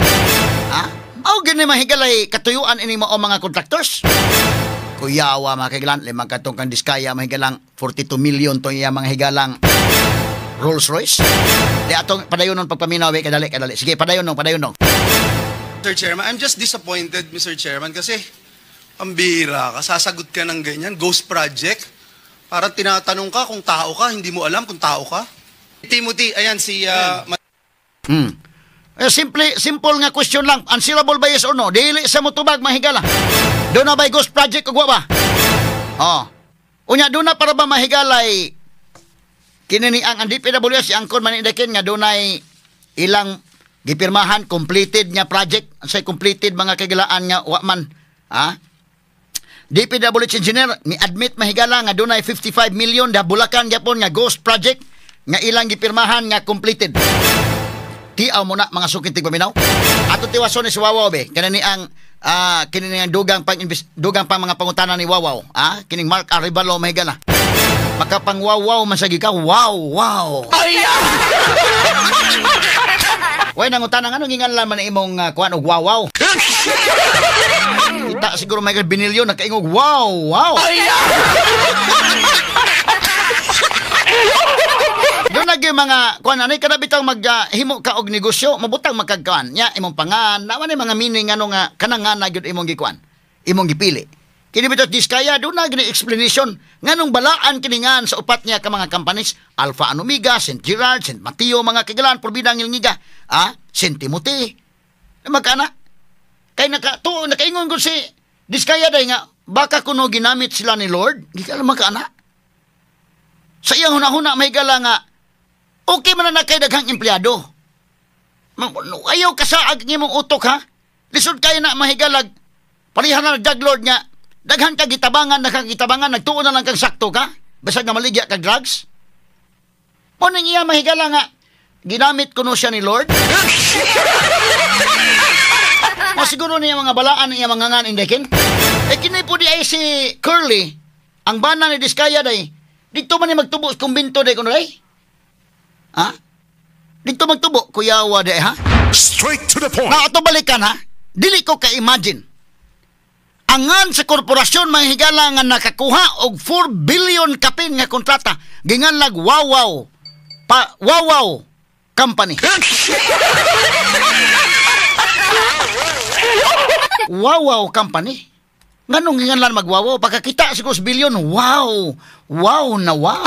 Ha? Aw gini mahigalay katuyuan ini mo mga contractors. Kuyawa mga kahigalan, limang katong kang Diskaya mahigalang 42 million tong iya mga higalang Rolls Royce. Di atong padayon nung pagpaminaw kadali kadali. Sige, padayon nung, padayon nung. Mr. Chairman, I'm just disappointed, Mr. Chairman, kasi ang bira ka, sasagot ka ng ganyan, ghost project. Parang tinatanong ka kung tao ka, hindi mo alam kung tao ka. Timothy, ayan si Simple, simple nga question lang. Answerable ba yes or no? Dili sa motubag mahigala. Doon na ba'y ghost project o ba? Oh. Unya, doon na para ba mahigalay kinini ang DPWS, angkon manindakin nga doon ay ilang gipirmahan, completed nga project. Say completed mga kagilaan nga wa man. Ha? DPWH engineer, ni admit mahigala nga doon ay 55 million da Bulacan gyapon nga ghost project nga ilang gipirmahan nga completed. Tiaw mo na mga suking tigpaminaw. Ato tiwason ni si Wawaw be. Kani ang kini ang dugang pang dugang pang mga pangutana ni Wawaw, ah, kining Mark Arevalo mahigala. Makapang wawaw man sagi ka. Wow, wow. Ay! Way nangutana nganong ginganlan man imong kuan og wawaw. Kita siguro may binilyon nakaingog wow, wow. Ay! Doon lagi mga kuan anay kada bitang maghimo ka og negosyo, mabutang makagkuan nya imong pangan, naman ni mga meaning ano nga kanang nga na gyud imong gikuan, imong gipili. Kini bitaw Diskaya doon na gini explanation nganong balaan kiningan sa upat niya ka mga companies, Alpha and Omega, St. Gerard, St. Mateo, mga kigalan porbidang Ilngiga, ah, St. Timothy. Magkana? Kay naka to nakaingon gud si Diskaya day nga baka kuno ginamit sila ni Lord, gikan magkana. Sa iyang hunahuna may gala nga okay man na kay daghang empleyado. Ayaw kasaag ng imong utok ha. Lisod kayo na mahigalag. Pareha na drug lord nga. Daghan ka gitabangan, nagtuon na lang kang sakto ka. Basag nga maligya kag drugs. O nang iya mahigala nga, ginamit kuno siya ni Lord. O siguro niya mga balaan niya mga ngan indekin. E kini po di ay si Curly, ang bana ni Diskaya day. Dito man ni magtubo sa kumbinto day kuno day. Ha? Dito magtubo, kuyawa day ha? Straight to the point. Na ato balikan ha? Dili ko ka-imagine. Angan sa korporasyon mga higala nga nakakuha og 4 billion kapin nga kontrata. Ginganlag Wawaw. Pa, Wawaw Company. Wawaw Company. Nganong ginganlan magwawaw? Pagkakita siguro sa billion, wow! Wow na wow!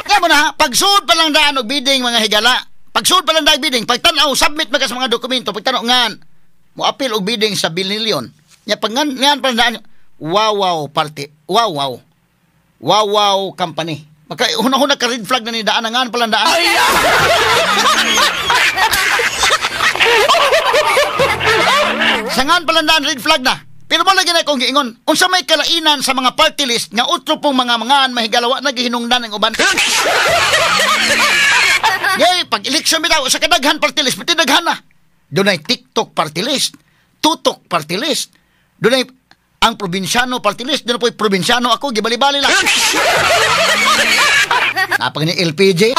Kaya mo na ha, pagsuod pa lang daan og bidding mga higala, pagsuod pa lang daan og bidding, pagtanaw, submit maga sa mga dokumento, pagtanaw ngan, mo appeal og bidding sa billion. Nya pag ngan, ngan pa lang daan, Wawaw party, Wawaw. Wawaw Company. Maka huna-huna ka red flag na ni daan, ngan pa lang daan. Sangan palandaan red flag na. Pero mo lagi na kong giingon, unsa may kalainan sa mga party list nga utro pong mga mangan mahigalawa na gihinungdan ang uban. Yay, pag election bitaw sa kadaghan party list, pati daghan na. Dunay TikTok party list, Tutok party list, Dunay ang probinsyano party list, doon po probinsyano ako, gibali-bali lang. Napag ni LPG.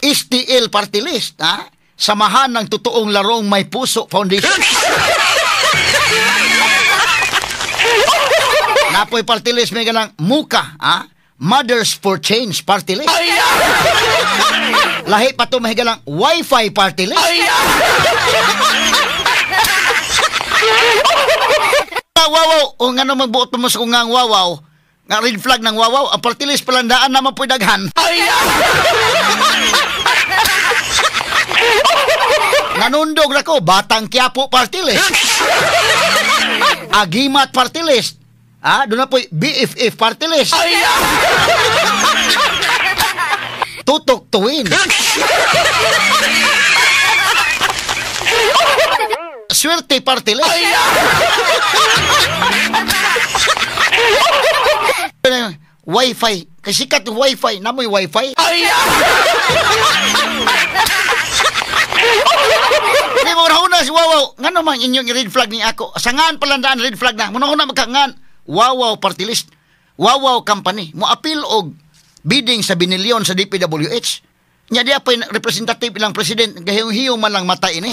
STL party list, ha? Samahan ng totoong larong may puso foundation. Napoy party list may ganang Muka, ha? Mothers for Change party list. Lahi pa to may galang Wi-Fi party list. Wawaw, o nga naman buot pa mo sa kung nga ang wawaw, nga red flag ng wawaw, ang party list palandaan naman po'y daghan. Nanundog na ko, Batang Quiapo party list. Agimat party list. Ah, doon na po'y BFF party list. Tutok tuwin. Swerte party list. Wi-Fi. Kasi sikat Wi-Fi. Namoy Wi-Fi. Hindi mo na si Wawaw. Nga naman inyong red flag ni ako. Sangaan palandaan red flag na. Muna-una magkangan. Wawaw party list. Wawaw company. Mo-appeal og bidding sa binilyon sa DPWH. Nya di pa representative ilang president. Gahiyong-hiyong man lang mata ini.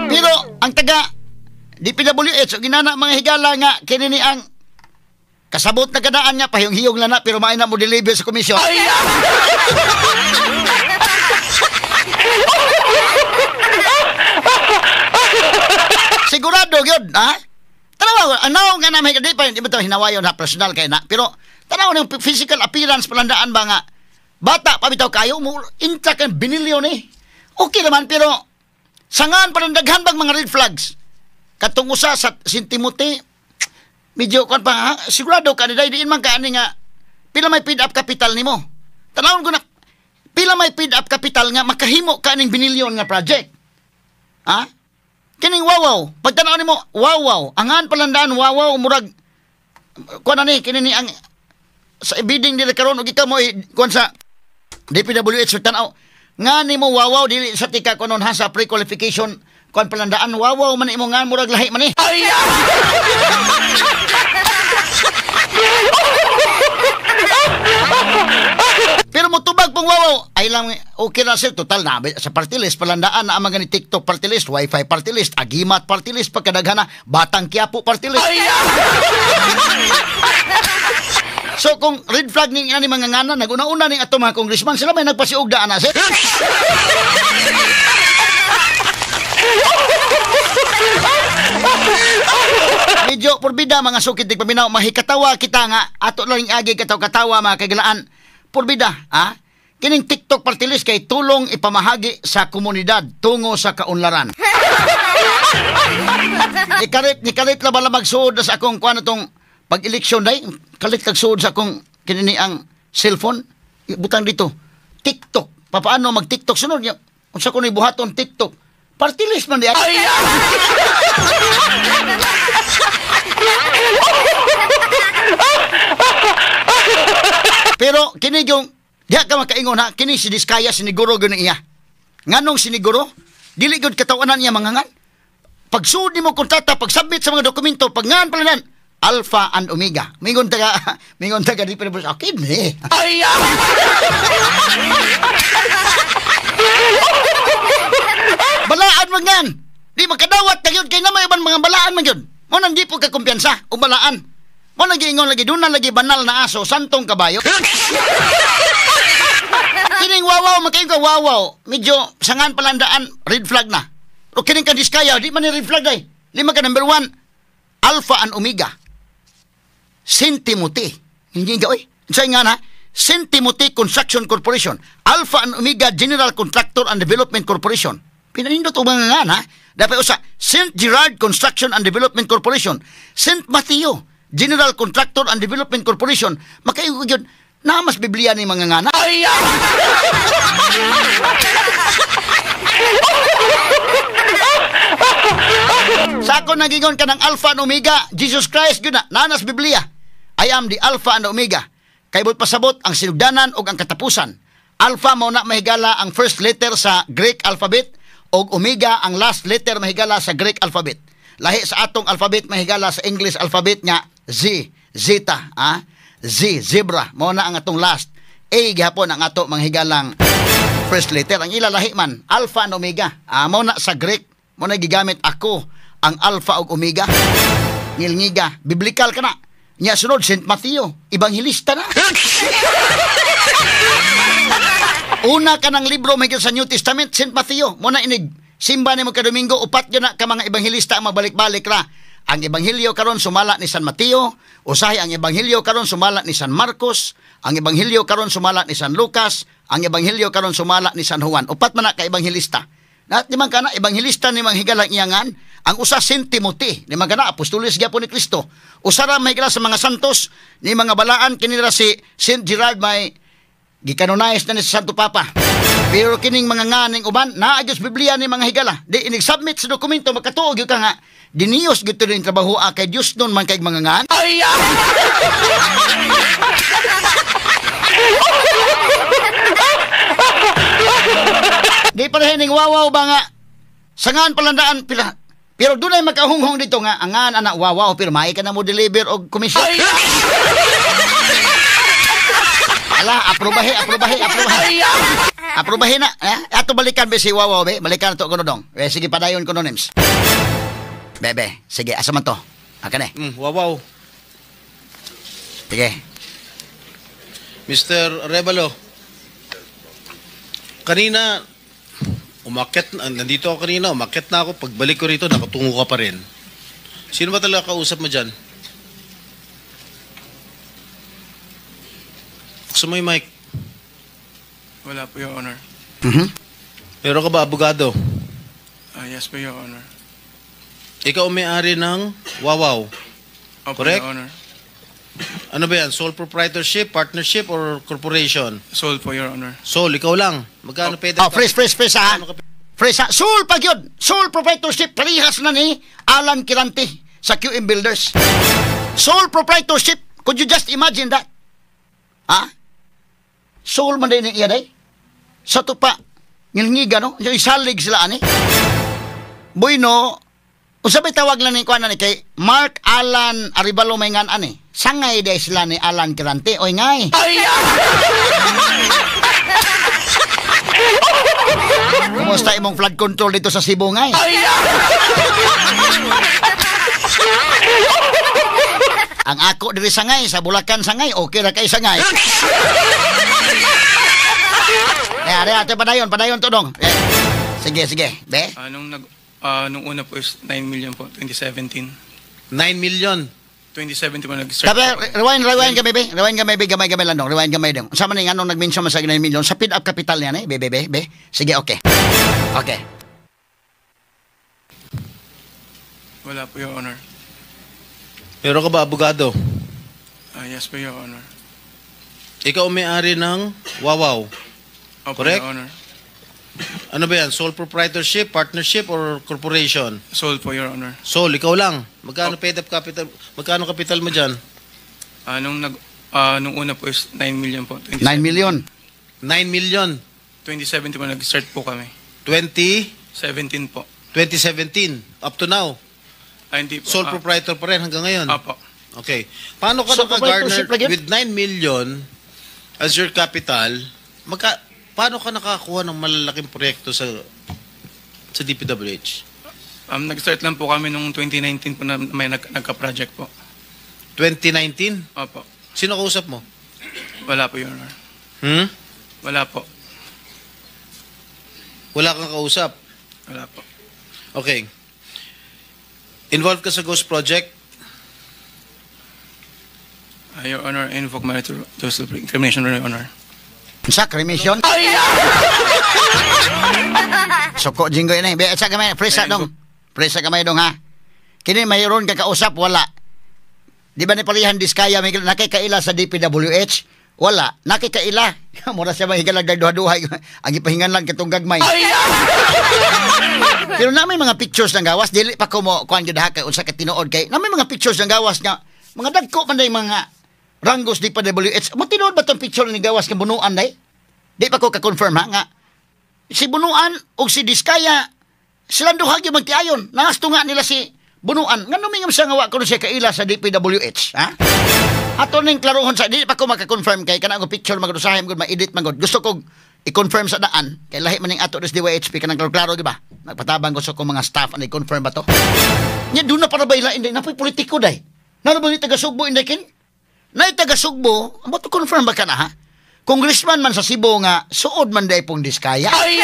Pero ang taga DPWH o ginana mga higala nga kini ni ang kasabot na kadaan nga pahiyong-hiyong lang na pero maay na mo deliver sa komisyon. Sigurado gyud, ha? Tanaw, ano nga namin di pa di ba to hinawayon ha personal kay na pero tanaw ng physical appearance palandaan ba nga bata pa bitaw kayo mo inta kan binilyon eh. Okay naman pero sangan pa daghan bang mga red flags. Katong usa sa St. Timothy medyo kon pa ha? Sigurado ka ni diin man kaani nga pila may paid up capital nimo. Tanawon ko na pila may paid up capital nga makahimo ka ning binilyon nga project. Ha? Kining wawaw, pagtanaw nimo wawaw, angan palandaan wawaw murag kuan ani kini ni ang sa bidding dili karon og ikaw mo kuan sa DPWH tanaw nga nimo wawaw dili sa tika kunon ha sa pre-qualification kuan palandaan wawaw man imo nga murag lahi man ni. Pero motubag pong wawaw ay lang okay na sir total na sa party list palandaan na ang mga ni TikTok party list, Wi-Fi party list, Agimat party list, pagkadaghana Batang Quiapo party list. So kung red flag ning ani mga ngana naguna-una ning ato mga congressman sila may nagpasiugda ana sir. Medyo porbida mga sukit tig paminaw mahikatawa kita nga ato lang agi kataw-katawa mga kagalaan. Porbida, ha? Kining TikTok party list kay tulong ipamahagi sa komunidad tungo sa kaunlaran. Nikalit la bala magsuod na sa akong kuan atong pag-eleksyon day, kalit kag suod sa akong kinini ang cellphone, butang dito. TikTok. Papaano mag-TikTok sunod niya? Unsa ko ni buhaton TikTok? Party list man di. Pero kini yung diha ka makaingon ha, kini si Diskaya siniguro gyud niya. Nganong siniguro? Dili gyud katawanan niya mangangan. Pagsuod nimo kontrata, pagsubmit sa mga dokumento, pagngan palanan, Alpha and Omega. Mingon taga di pero okay ni. Balaan man ngan. Di makadawat na gyud kay na may uban mga balaan man gyud. Mo nang di po ka kumpiyansa o balaan. Mo nang giingon lagi doon na lagi banal na aso, santong kabayo. Kining wawaw, makaingon ka wawaw. Medyo sangan palandaan, red flag na. O kining ka Diskaya, di man ni red flag day. Lima ka number 1, Alpha and Omega. St. Timothy. Hindi nga, oy. Sa nga na, St. Timothy Construction Corporation, Alpha and Omega General Contractor and Development Corporation. Pinanindot o mga nga na. Dapat usa, St. Gerard Construction and Development Corporation, St. Matthew General Contractor and Development Corporation. Makaingon yun, na mas Biblia ni mga ngana. Sa ako nagingon ka ng Alpha and Omega, Jesus Christ yun na, nanas Biblia. I am the Alpha and Omega. Kay buot pasabot ang sinugdanan o ang katapusan. Alpha mao na, mahigala, ang first letter sa Greek alphabet og Omega ang last letter, mahigala, sa Greek alphabet. Lahi sa atong alphabet, mahigala, sa English alphabet nga Z, Zeta, ah, Z, zebra, mao na ang atong last. A gihapon ang ato manghigalang first letter. Ang ila lahi man, Alpha and Omega. Ah, mao na sa Greek, mao na gigamit ako ang Alpha ug Omega. Ngilngiga, biblical ka na. Nya sunod Saint Matthew, ebanghelista na. Una ka ng libro may sa New Testament, Saint Matthew. Mo na inig simba nimo ka Domingo, upat gyud na ka mga ebanghelista ang magbalik-balik ra. Ang ebanghelyo karon sumala ni San Mateo, usahay ang ebanghelyo karon sumala ni San Marcos, ang ebanghelyo karon sumala ni San Lucas, ang ebanghelyo karon sumala ni San Juan. Upat man na ka ebanghelista. Lahat ni man kana ebanghelista ni manghigalang iyangan, ang usa Saint Timothy, ni man kana apostoles gyapon ni Kristo. Usa ra mahigala sa mga santos ni mga balaan kinira si Saint Gerard, may gikanonayos na ni sa Santo Papa. Pero kining mga nganing uban, naa gyud sa Biblia ni mga higala. Di inig submit sa dokumento makatuo gyud ka nga diniyos gyud ning trabaho kay Dios nun man kay mga ngan. Di pa rin wawaw ba nga sangan palandaan pila. Pero dunay makahunghong dito nga angan anak wawaw pero maay ka na mo deliver og komisyon. Ala, aprobahe, aprobahe, aprobahe. Aprobahe na. Eh? Ato balikan be si Wawaw, be. Balikan to kuno dong. Eh, sige, padayon kuno names. Bebe, sige, asa man to? Aka ne. Wawaw. Sige. Mr. Arevalo, kanina, umakyat, nandito ako kanina, umakyat na ako. Pagbalik ko rito, nakatungo ka pa rin. Sino ba talaga kausap mo dyan? Gusto mo yung mic? Wala po, Your Honor. Meron ka ba abogado? Yes po, Your Honor. Ikaw ang may-ari ng Wawaw. Opo, Correct? Your Honor. Ano ba yan? Sole proprietorship, partnership, or corporation? Sole po, Your Honor. Sole, ikaw lang. Magkano pwede? Oh, fresh, fresh, fresh, ha? Fresh, ha? Sole pa yun. Sole proprietorship. Parehas na ni Alan Kirante sa QM Builders. Sole proprietorship. Could you just imagine that? Ha? Sole man din iya day. Sa tupa, ngilngiga, no? Yung isalig sila, ani? Bueno, usabay tawag lang ni kuan ni kay Mark Alan Arevalo may ngan ani. Sangay day sila ni Alan Kirante. Oy ngay. Kumusta imong flood control dito sa Cebu ngay? Ang ako diri sangay sa Bulacan sangay, okay ra kay sangay. Eh, ate padayon, padayon to dong. Eh, sige, sige. Be. Nung una po is 9 million po, 2017. 9 million. 2017 po nag-start. Tabi, rewind, rewind kami, be. Rewind kami, be. Gamay, gamay lang dong. Rewind gamay dong. Sa maning anong nag-mention man sa 9 million? Sa paid up capital niya, eh. Be, be, be, be. Sige, okay. Okay. Wala po, Your Honor. Meron ka ba abogado? Yes po, Your Honor. Ikaw ang may-ari ng Wawaw. Opo, Correct? Your Honor. Ano ba yan? Sole proprietorship, partnership, or corporation? Sole po, Your Honor. Sole, ikaw lang. Magkano paid up capital? Magkano capital mo dyan? Nung una po is 9 million po. 9 million. 9 million. 2017 po nag-start po kami. 20? 17 po. 2017. Up to now. Hindi po. Sole proprietor pa rin hanggang ngayon. Apo. Okay. Paano ka Sole nakagarner proprietorship lagi? with 9 million as your capital? Paano ka nakakuha ng malalaking proyekto sa DPWH? Nag-start lang po kami nung 2019 po na may nagka-project po. 2019? Opo. Sino kausap mo? Wala po, Your Honor. Hmm? Wala po. Wala kang kausap? Wala po. Okay. Involved ka sa Ghost Project? Your Honor, I invoke my right to self-incrimination, Your Honor. Sa cremation? Suko, jinggoy na. Be, sa kamay, presa dong. Presa kamay dong, ha? Kini mayroon ka kausap, wala. Di ba ni palihan diskaya, may nakikaila sa DPWH? Wala. Nakikaila. Mura siya mahigalag duha-duha. Ang ipahingan lang kitong gagmay. Pero na may mga pictures ng gawas, dili pa ko mo kuan gyud ha kay unsa ka tinuod kay. Na may mga pictures ng gawas nga mga dagko man day mga ranggos DPWH. Mo tinuod ba tong picture ni gawas nga bunuan day? Di pa ko ka-confirm ha nga si Bunuan o si Diskaya silang duha gyud magtiayon. Nangasto nga nila si Bunuan. Ngano mingam siya nga wa kuno siya kaila sa DPWH, ha? Ato ning klarohon sa di pa ko maka-confirm kay kanang picture magudusahay gud ma-edit man gud. Gusto ko i-confirm sa daan kay lahi man ning ato des DYHP kanang klaro di ba? Nagpatabang ko sa akong mga staff ani confirm ba to? Nya doon na para ba ila inday napoy politiko day. Naro ba ni taga Sugbo inday kin? Nay taga Sugbo, amo to confirm ba kana ha? Congressman man sa Cebu nga suod man day pong Diskaya. Ay!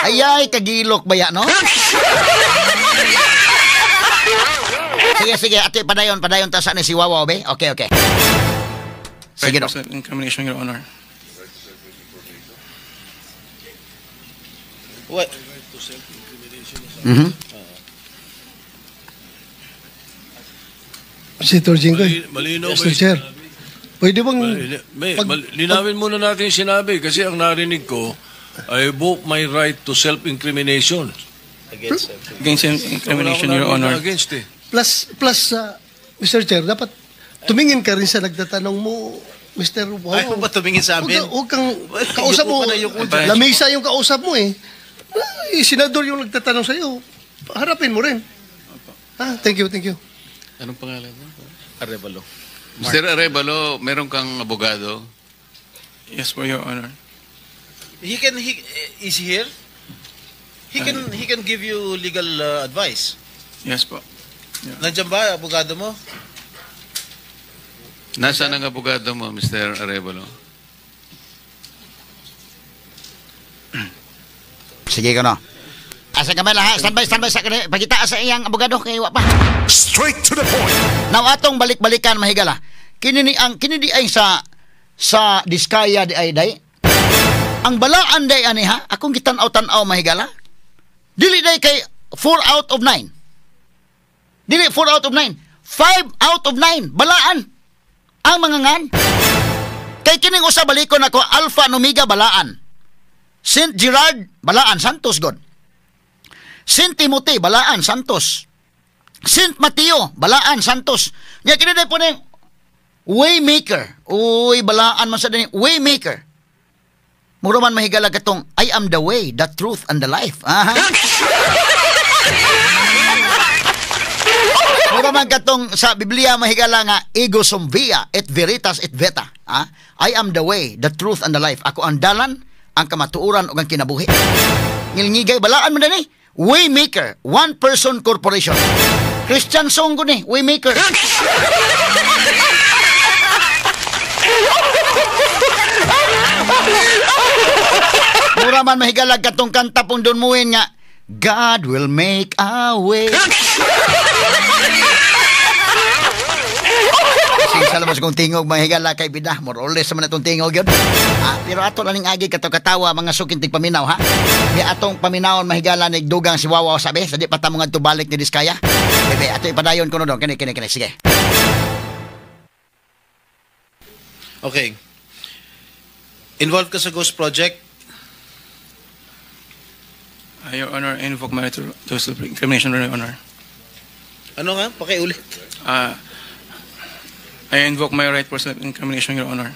Ayay, kagilok ba ya, no? Sige, sige, ate, padayon, padayon ta sa ni si Wawaw, be? Okay, okay. Sige, Right no. to self-incrimination, Your Honor. What? Mhm. Senator Jinggoy. Malinaw ba Mr. yung Chair. Pwede bang Linawin muna natin yung sinabi kasi ang narinig ko, I invoke my right to self-incrimination. Against self-incrimination, Wala Your akong Honor. narinig na against eh. plus Mr. Chair, dapat tumingin ka rin sa nagtatanong mo, Mr. Wow. Ayaw ba tumingin sa amin? Huwag kang kausap mo. Yuko ka na, yuko dyan. Lamesa yung kausap mo eh. Ay, senador yung nagtatanong sa'yo. Harapin mo rin. Ah, thank you, thank you. Anong pangalan mo? Arevalo. Mr. Arevalo, meron kang abogado? Yes po, Your Honor. He can he is he here? He can give you legal advice. Yes po. Nandiyan ba abogado mo? Nasaan ang abogado mo, Mr. Arevalo? Sige ko no. Asa ka man ha? Standby, standby sa kani. Pagita sa iyang abogado kay wa pa. Straight to the point. Now atong balik-balikan mahigala. Kini ni ang kini di ay sa Diskaya di ay day. Ang balaan day ani ha, akong gitan-aw-tan-aw mahigala. Dili day kay 4 out of 9. Dili 4 out of 9. 5 out of 9 balaan ang mga ngan. Kay kining usa balikon ako Alpha and Omega balaan. Saint Gerard balaan Santos god. Saint Timothy balaan Santos. Saint Mateo balaan Santos. Nya kini day po ning Waymaker. Uy, balaan man sa dini Waymaker. Mura man mahigala katong I am the way, the truth and the life. Aha. Mura man katong sa Biblia mahigala nga ego sum via et veritas et vita. Ah? I am the way, the truth and the life. Ako ang dalan, ang kamatuoran ug ang kinabuhi. Ngilngigay balaan man dani. Waymaker, one person corporation. Christian song ko ni, Waymaker. Mura man mahigalag katong kanta pong dunmuin nga God will make a way. Sing sa kong tingog mahigala kay bida. More or less naman itong tingog yun. Ah, pero ato lang agi kataw-katawa mga sukintig paminaw ha. Di atong paminawon mahigala ni dugang si Wawaw sabi. Sa di pa tamo nga balik ni Diskaya. Bebe, ato ipadayon ko no doon. Kini, kini, kini. Sige. Okay. Involved ka sa Ghost Project? Your Honor, I invoke my right to self-incrimination, Your Honor. Ano nga? Pakiulit. I invoke my right for self-incrimination, Your Honor.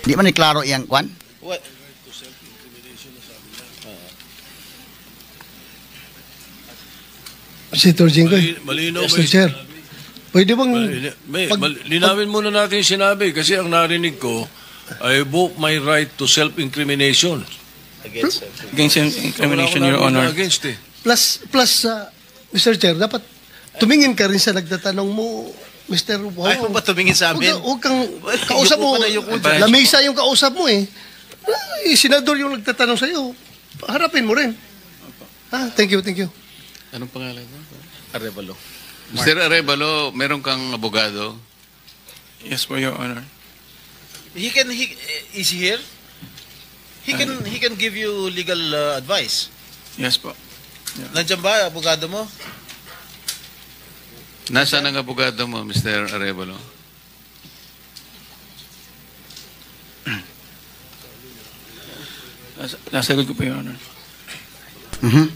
Di man ni klaro iyang kwan? What? Senator Jinggoy. Malinaw ba Mr. yung Chair. Pwede bang Linawin muna natin yung sinabi kasi ang narinig ko, I invoke my right to self-incrimination. Against self-incrimination, Your Honor. Against eh. plus Mr. Chair, dapat tumingin ka rin sa nagtatanong mo, Mr. Wow. Ayaw ba tumingin sa amin? Huwag kang kausap mo. Yuko ka na, yuko dyan. Lamesa yung kausap mo eh. Ay, senador yung nagtatanong sa'yo. Harapin mo rin. Ah, thank you, thank you. Anong pangalan mo? Arevalo. Mr. Arevalo, meron kang abogado? Yes po, Your Honor. He can he is he here? He can give you legal advice. Yes po. Nandiyan ba abogado mo? Nasaan ang abogado mo, Mr. Arevalo? Nasagot ko po, Your Honor. Mhm.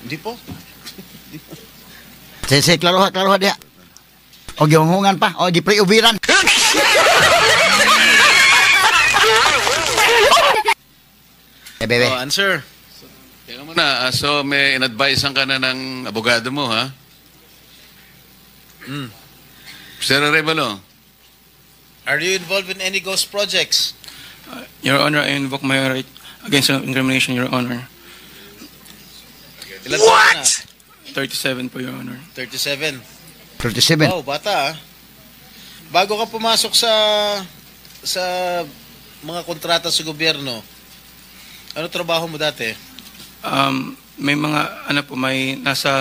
Hindi po. Sige, sige, klaro ha, klaro ha diha. O gihunghungan pa, o gi-pre-ubiran. Eh, bebe. Oh, answer. Teka muna, so may in-advisean ka na ng abogado mo, ha? Mr. Arevalo, Are you involved in any ghost projects? Your Honor, I invoke my right against self-incrimination, Your Honor. Ilan taon ka na? 37 po, Your Honor. 37. 37. Oh, bata ah. Bago ka pumasok sa mga kontrata sa gobyerno, ano trabaho mo dati? May mga, ano po, may nasa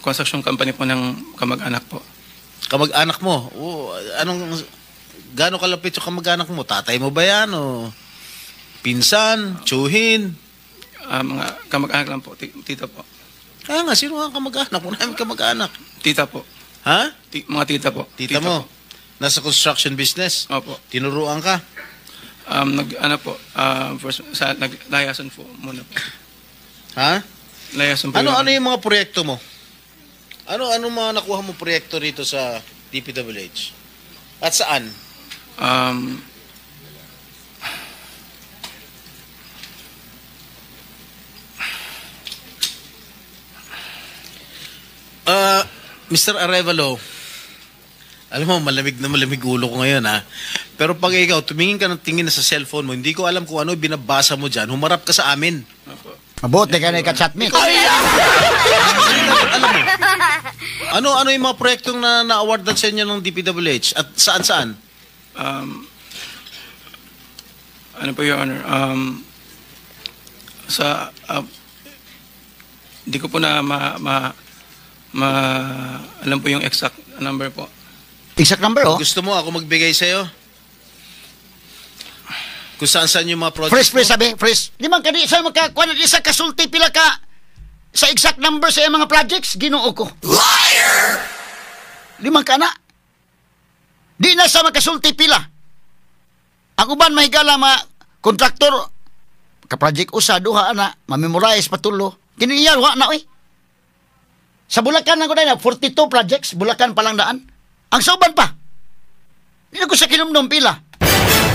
construction company po ng kamag-anak po. Kamag-anak mo? Oh, anong, gaano kalapit yung kamag-anak mo? Tatay mo ba yan? O pinsan? Tsuhin? Mga kamag-anak lang po, tita po. Kaya nga, sino ang kamag-anak? Wala namin kamag-anak. Tita po. Ha? Mga tita po. Tita mo? Po. Nasa construction business? Opo. Tinuruan ka? Nag, ano po, first, sa, nag, layasan po muna po. Ha? Layasan po. Ano Your ano Honor. yung mga proyekto mo? Ano ano mga nakuha mo proyekto rito sa DPWH? At saan? Mr. Arevalo, alam mo, malamig na malamig ulo ko ngayon, ha. Pero pag ikaw, tumingin ka ng tingin na sa cellphone mo, hindi ko alam kung ano binabasa mo dyan, humarap ka sa amin. Opo. Mabuti ka na ka-chatmate. Alam mo, ano ano yung mga proyektong na na-awardan sa inyo ng DPWH at saan-saan? Ano po, Your Honor? Sa, hindi ko po na ma alam po yung exact number po. Exact number, oh. Gusto mo ako magbigay sa'yo? Kung saan-saan yung mga project Fresh, fresh, mo? sabi, fresh. Di man kadi sa makakuan di sa kasulti pila ka sa exact number sa iyang mga projects, Ginoo ko. Liar! Di man ka na. Di na sa makasulti pila. Ang uban mahigala ma kontraktor ka project usa duha ana, ma-memorize patulo. Kini iya wa na oy. Sa Bulacan lang ko na 42 projects, Bulacan pa lang daan. Ang sa uban pa. Di na ko sa kinumdum pila.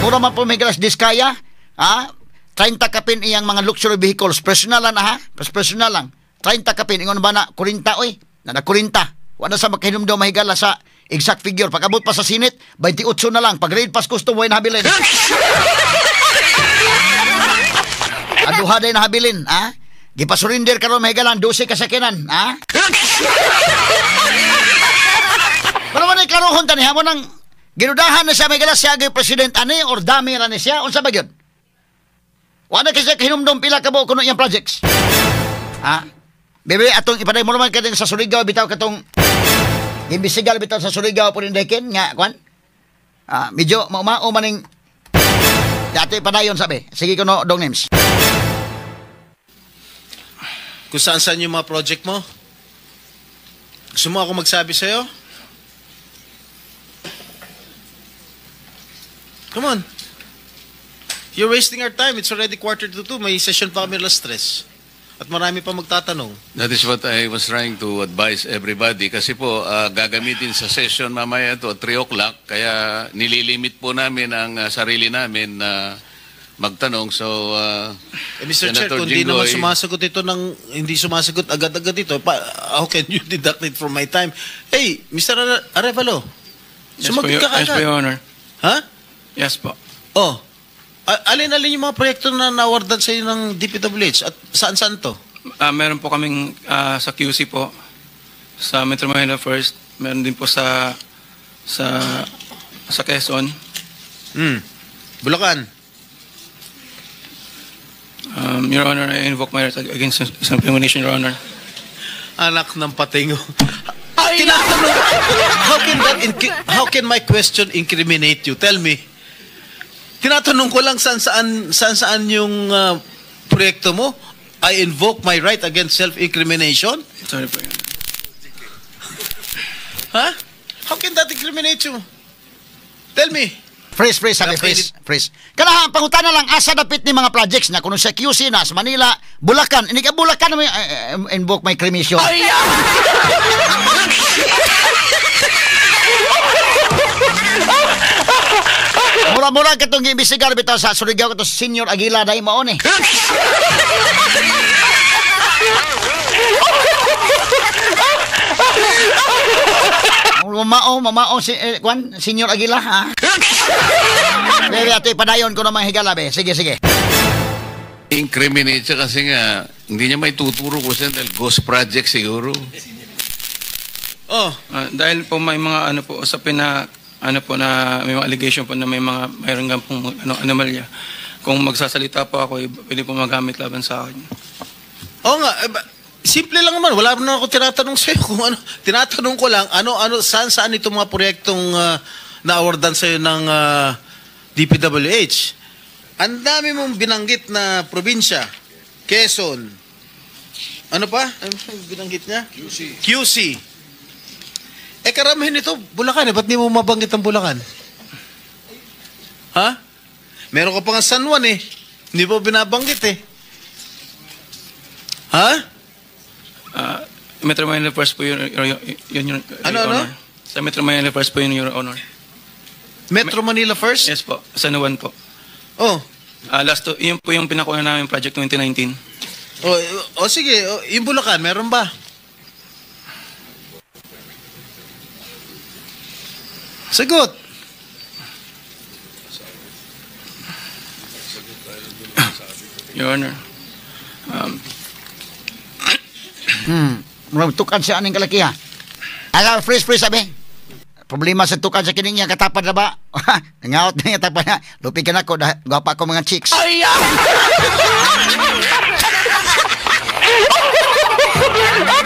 Mura man po may galas Diskaya, ha? 30 kapin iyang mga luxury vehicles. Personal lang na, ha? Personal lang. 30 kapin. Ingon ba na, 40, oy? Na na 40. Wala sa makahinumdum mahigala sa exact figure. Pag abot pa sa Senate, 28 na lang. Pag raid pas custom, way nahabilin. Aduha day nahabilin, ha? Gipasurinder karon mahigala 12 kasakinan, ha? Pero man ay klarohon tani, hamon ang ginudahan na siya mahigala siya agay president ani or dami ra ni siya unsa ba gyud? Wala kasi kahinumdum pila ka buok kuno iyang projects. Ha? Bebe, atong ipaday mo naman kading sa Surigao bitaw katong imbisigal bitaw sa Surigao po rin nga kwan. Ah, medyo maumao maning dati padayon sabi. Sige kuno dong names. Kung saan-saan yung mga project mo? Gusto mo ako magsabi sa'yo? Come on. You're wasting our time. It's already 1:45. May session pa kami alas 3. At marami pa magtatanong. That is what I was trying to advise everybody. Kasi po, gagamitin sa session mamaya ito at 3 o'clock. Kaya nililimit po namin ang sarili namin na magtanong. So, Eh, Mr. Chair, Senator kung hindi naman Jinggoy, sumasagot ito ng, hindi sumasagot agad-agad ito, pa, how can you deduct it from my time? Hey, Mr. Arevalo, Yes po, sumagot ka yes po, agad. Your Honor. Ha? Yes po. Oh. Alin-alin yung mga proyekto na na-awardan sa inyo ng DPWH at saan-saan to? Meron po kaming sa QC po, sa Metro Manila First. Meron din po sa Quezon. Bulacan. Your Honor, I invoke my right against self-incrimination, Your Honor. Anak ng patingo. Tinatanong, how can my question incriminate you? Tell me. Tinatanong ko lang saan saan yung proyekto mo. I invoke my right against self-incrimination? Sorry po, Your Honor. Ha? How can that incriminate you? Tell me. Freeze, freeze, sabi, freeze, freeze. Kanahan, pangutana lang, asa dapit ni mga projects na kuno sa QC na, sa Manila, Bulacan. Ini ka Bulacan may invoke may cremation. Ay! Mura-mura katong giimbestigar bitaw sa Surigao kato Senior Aguila dai maon eh. Mamao si kwan Senior Aguila ha. Bebe, ato ipadayon ko namang higala be. Sige, sige. Incriminate siya kasi nga hindi niya may tuturo ko siya dahil ghost project siguro. Oh, Dahil po may mga ano po usapin na ano po na may mga allegation po na may mga mayroon nga pong ano, anomalya. Kung magsasalita po ako, eh, pwede po magamit laban sa akin. Oo nga, eh, simple lang naman. Wala naman ako tinatanong sa'yo kung ano. Tinatanong ko lang, ano, saan itong mga proyektong na-awardan sa'yo ng DPWH. Ang dami mong binanggit na probinsya. Quezon. Ano pa? Ano binanggit niya? QC. QC. Eh, karamihan ito, Bulacan eh. Ba't di mo mabanggit ang Bulacan? Ha? Meron ka pa nga San Juan eh. Hindi mo binabanggit eh. Ha? Metro Manila First po yun, yun, Your Ano, ano? Honor. Sa Metro Manila First po yun, Your Honor. Metro Manila First? Yes po, San Juan po. Oh. Last to, yun po yung pinakuha namin project 2019. Oh, sige, oh, yung Bulacan, meron ba? Sagot. Your Honor. Tukan siya aning kalaki ha. Ala, freeze, freeze sabi. Problema sa tukan sa kining niya katapad na ba? Nangaot na niya tapad na. Lupi ka na ko, gwapa ko mga chicks. Ay!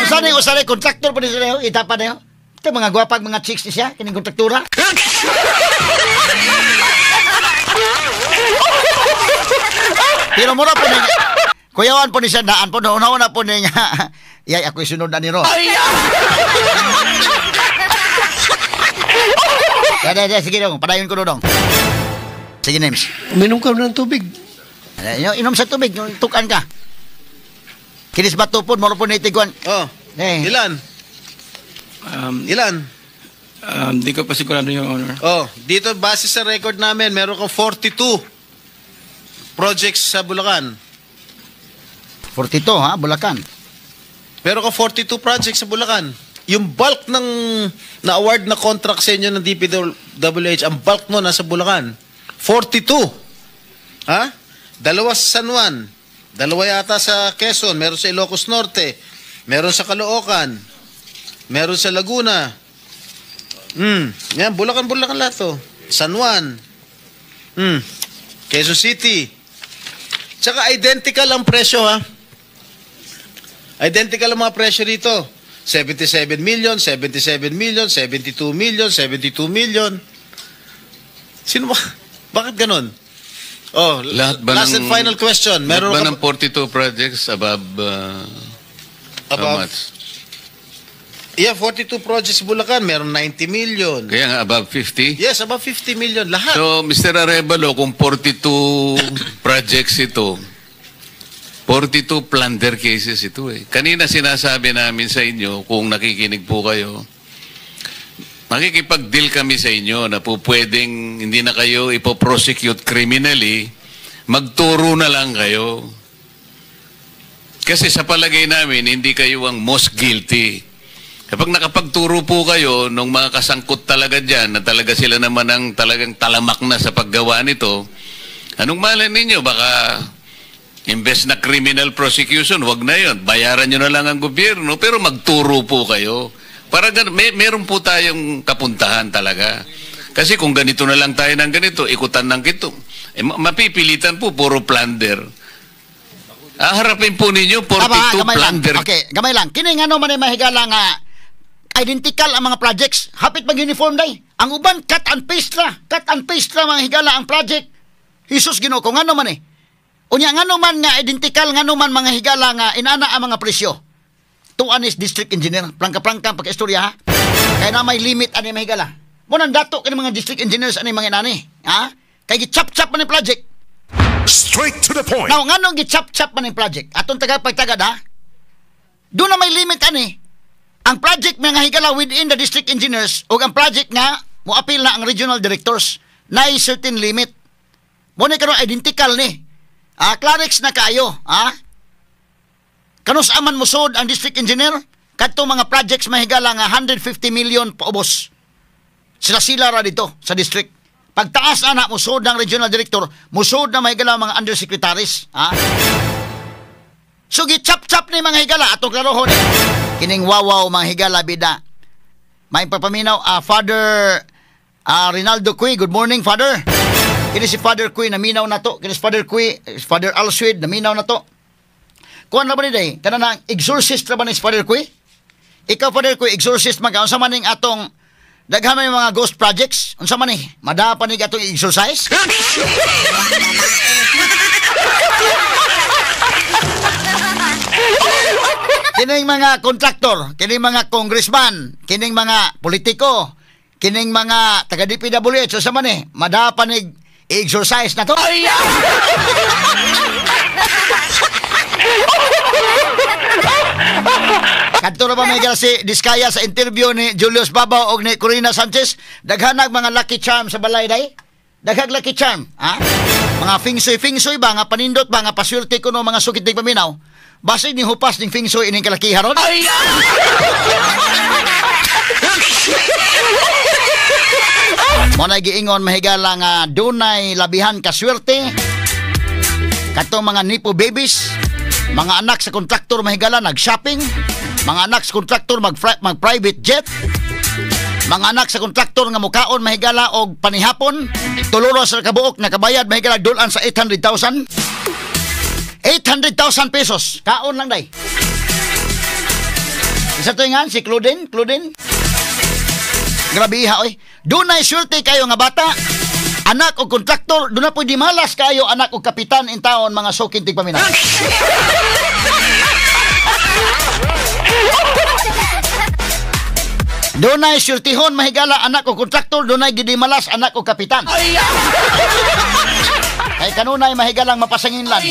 Sana yung usaray, kontraktor pa ni siya, itapad na yun. Ito mga gwapag mga chicks ni siya, kining kontraktura. Pero mura po niya, kuyawan po ni siya, daan po, una-una po niya, yay, ako'y sunod na ni Ro. Ay! Sige dong, padayon ko dong. Sige, Nems. Uminom ka ng tubig. Inom sa tubig, tukan ka. Kinis ba tupod, mura po nitiguan. Oh, Eh. ilan? Ilan? Di ko pa sigurado, Your Honor. Oh, dito base sa record namin, meron kang 42 projects sa Bulacan. 42 ha, Bulacan. Meron kang 42 projects sa Bulacan. Yung bulk ng na-award na contract sa inyo ng DPWH, ang bulk no nasa Bulacan. 42. Ha? Dalawa sa San Juan, dalawa yata sa Quezon, meron sa Ilocos Norte, meron sa Caloocan, meron sa Laguna. Yan, Bulacan, Bulacan lahat to. San Juan. Quezon City. Tsaka identical ang presyo ha. Identical ang mga presyo rito. 77 million, 77 million, 72 million, 72 million. Sino ba? Bakit ganun? Oh, Lahat ba last ng, and final question. Meron lahat ba ka ng 42 projects above, how Above? much? Yeah, 42 projects Bulacan, meron 90 million. Kaya nga above 50? Yes, above 50 million lahat. So, Mr. Arevalo, kung 42 projects ito, 42 plunder cases ito eh. Kanina sinasabi namin sa inyo, kung nakikinig po kayo, makikipag-deal kami sa inyo na po pwedeng hindi na kayo ipoprosecute criminally, magturo na lang kayo. Kasi sa palagay namin, hindi kayo ang most guilty. Kapag nakapagturo po kayo nung mga kasangkot talaga dyan, na talaga sila naman ang talagang talamak na sa paggawa nito, anong malay ninyo? Baka imbes na criminal prosecution, wag na yun. Bayaran nyo na lang ang gobyerno, pero magturo po kayo. Para meron po tayong kapuntahan talaga. Kasi kung ganito na lang tayo ng ganito, ikutan ng kito. Eh, mapipilitan po, puro plunder. Harapin po ninyo, 42 Tama, gamay lang. plunder. Okay, gamay lang. Kini nga man ay mahigala nga identical ang mga projects. Hapit mag-uniform day. Ang uban, cut and paste ra. Cut and paste ra mga higala ang project. Jesus Ginoo ko, ngano man eh. Unya ngano man nga identical, ngano man mga higala nga inana ang mga presyo. Tuan is district engineer. Plangka-plangka ang pagka-istorya ha. Kaya na may limit ani mga higala. Mo nang dato kini mga district engineers ani mga inani, ha? Kay gichap-chap man ang project. Straight to the point. Now, nganong gichap-chap man ang project? Atong taga pagtagad, ha? Doon na may limit ani. Ang project mga higala within the district engineers o ang project nga moapil na ang regional directors na certain limit. Mo ni karon identical ni. Ah, Clarix na kaayo, ha? Kanus aman mosud ang district engineer kadto mga projects mahigala nga 150 million paubos. Sila-sila ra dito sa district. Pagtaas ana mosud ng regional director, mosud na mahigala mga undersecretaries, ha? So gichap-chap ni mga higala atong klarohon ni. Kining wawaw mga higala bida. May papaminaw Father Rinaldo Cui, good morning Father. Kini si Father Cui naminaw na to. Kini si Father Cui, Father Alswed naminaw na to. Kuan na ba ni day? Kana na exorcist ra ba ni si Father Cui? Ikaw Father Cui, exorcist man ka. Unsa man ning atong daghan may mga ghost projects? Unsa man ni? Mada pa ni atong exorcise? Kining mga kontraktor, kining mga congressman, kining mga politiko, kining mga taga DPWH, unsa man ni? Mada pa ni exorcise na to. Kadto ra ba may si Diskaya sa interview ni Julius Babao og ni Corina Sanchez, daghanag mga lucky charm sa balay day? Daghag lucky charm, ha? Mga feng shui ba nga panindot ba nga paswerte kuno mga sukit tig paminaw. Basig ni hupas ning feng shui ining kalakiha ron. Mo na giingon mahigala nga dunay labihan ka swerte katong mga nipo babies, mga anak sa kontraktor mahigala nag-shopping, mga anak sa kontraktor mag-private jet, mga anak sa kontraktor nga mukaon mahigala og panihapon, tuluro sa kabuok nakabayad mahigala dulan sa 800,000. 800,000 pesos kaon lang day. Isa to nga si Claudine. Grabe ha oy. Dunay swerte kayo nga bata, anak og kontraktor, doon na pwede malas kayo anak og kapitan in taon mga sukin tigpaminaw. Dunay syurtihon mahigala anak og kontraktor, dunay gidimalas anak og kapitan. Kay kanunay mahigalang mapasanginlan.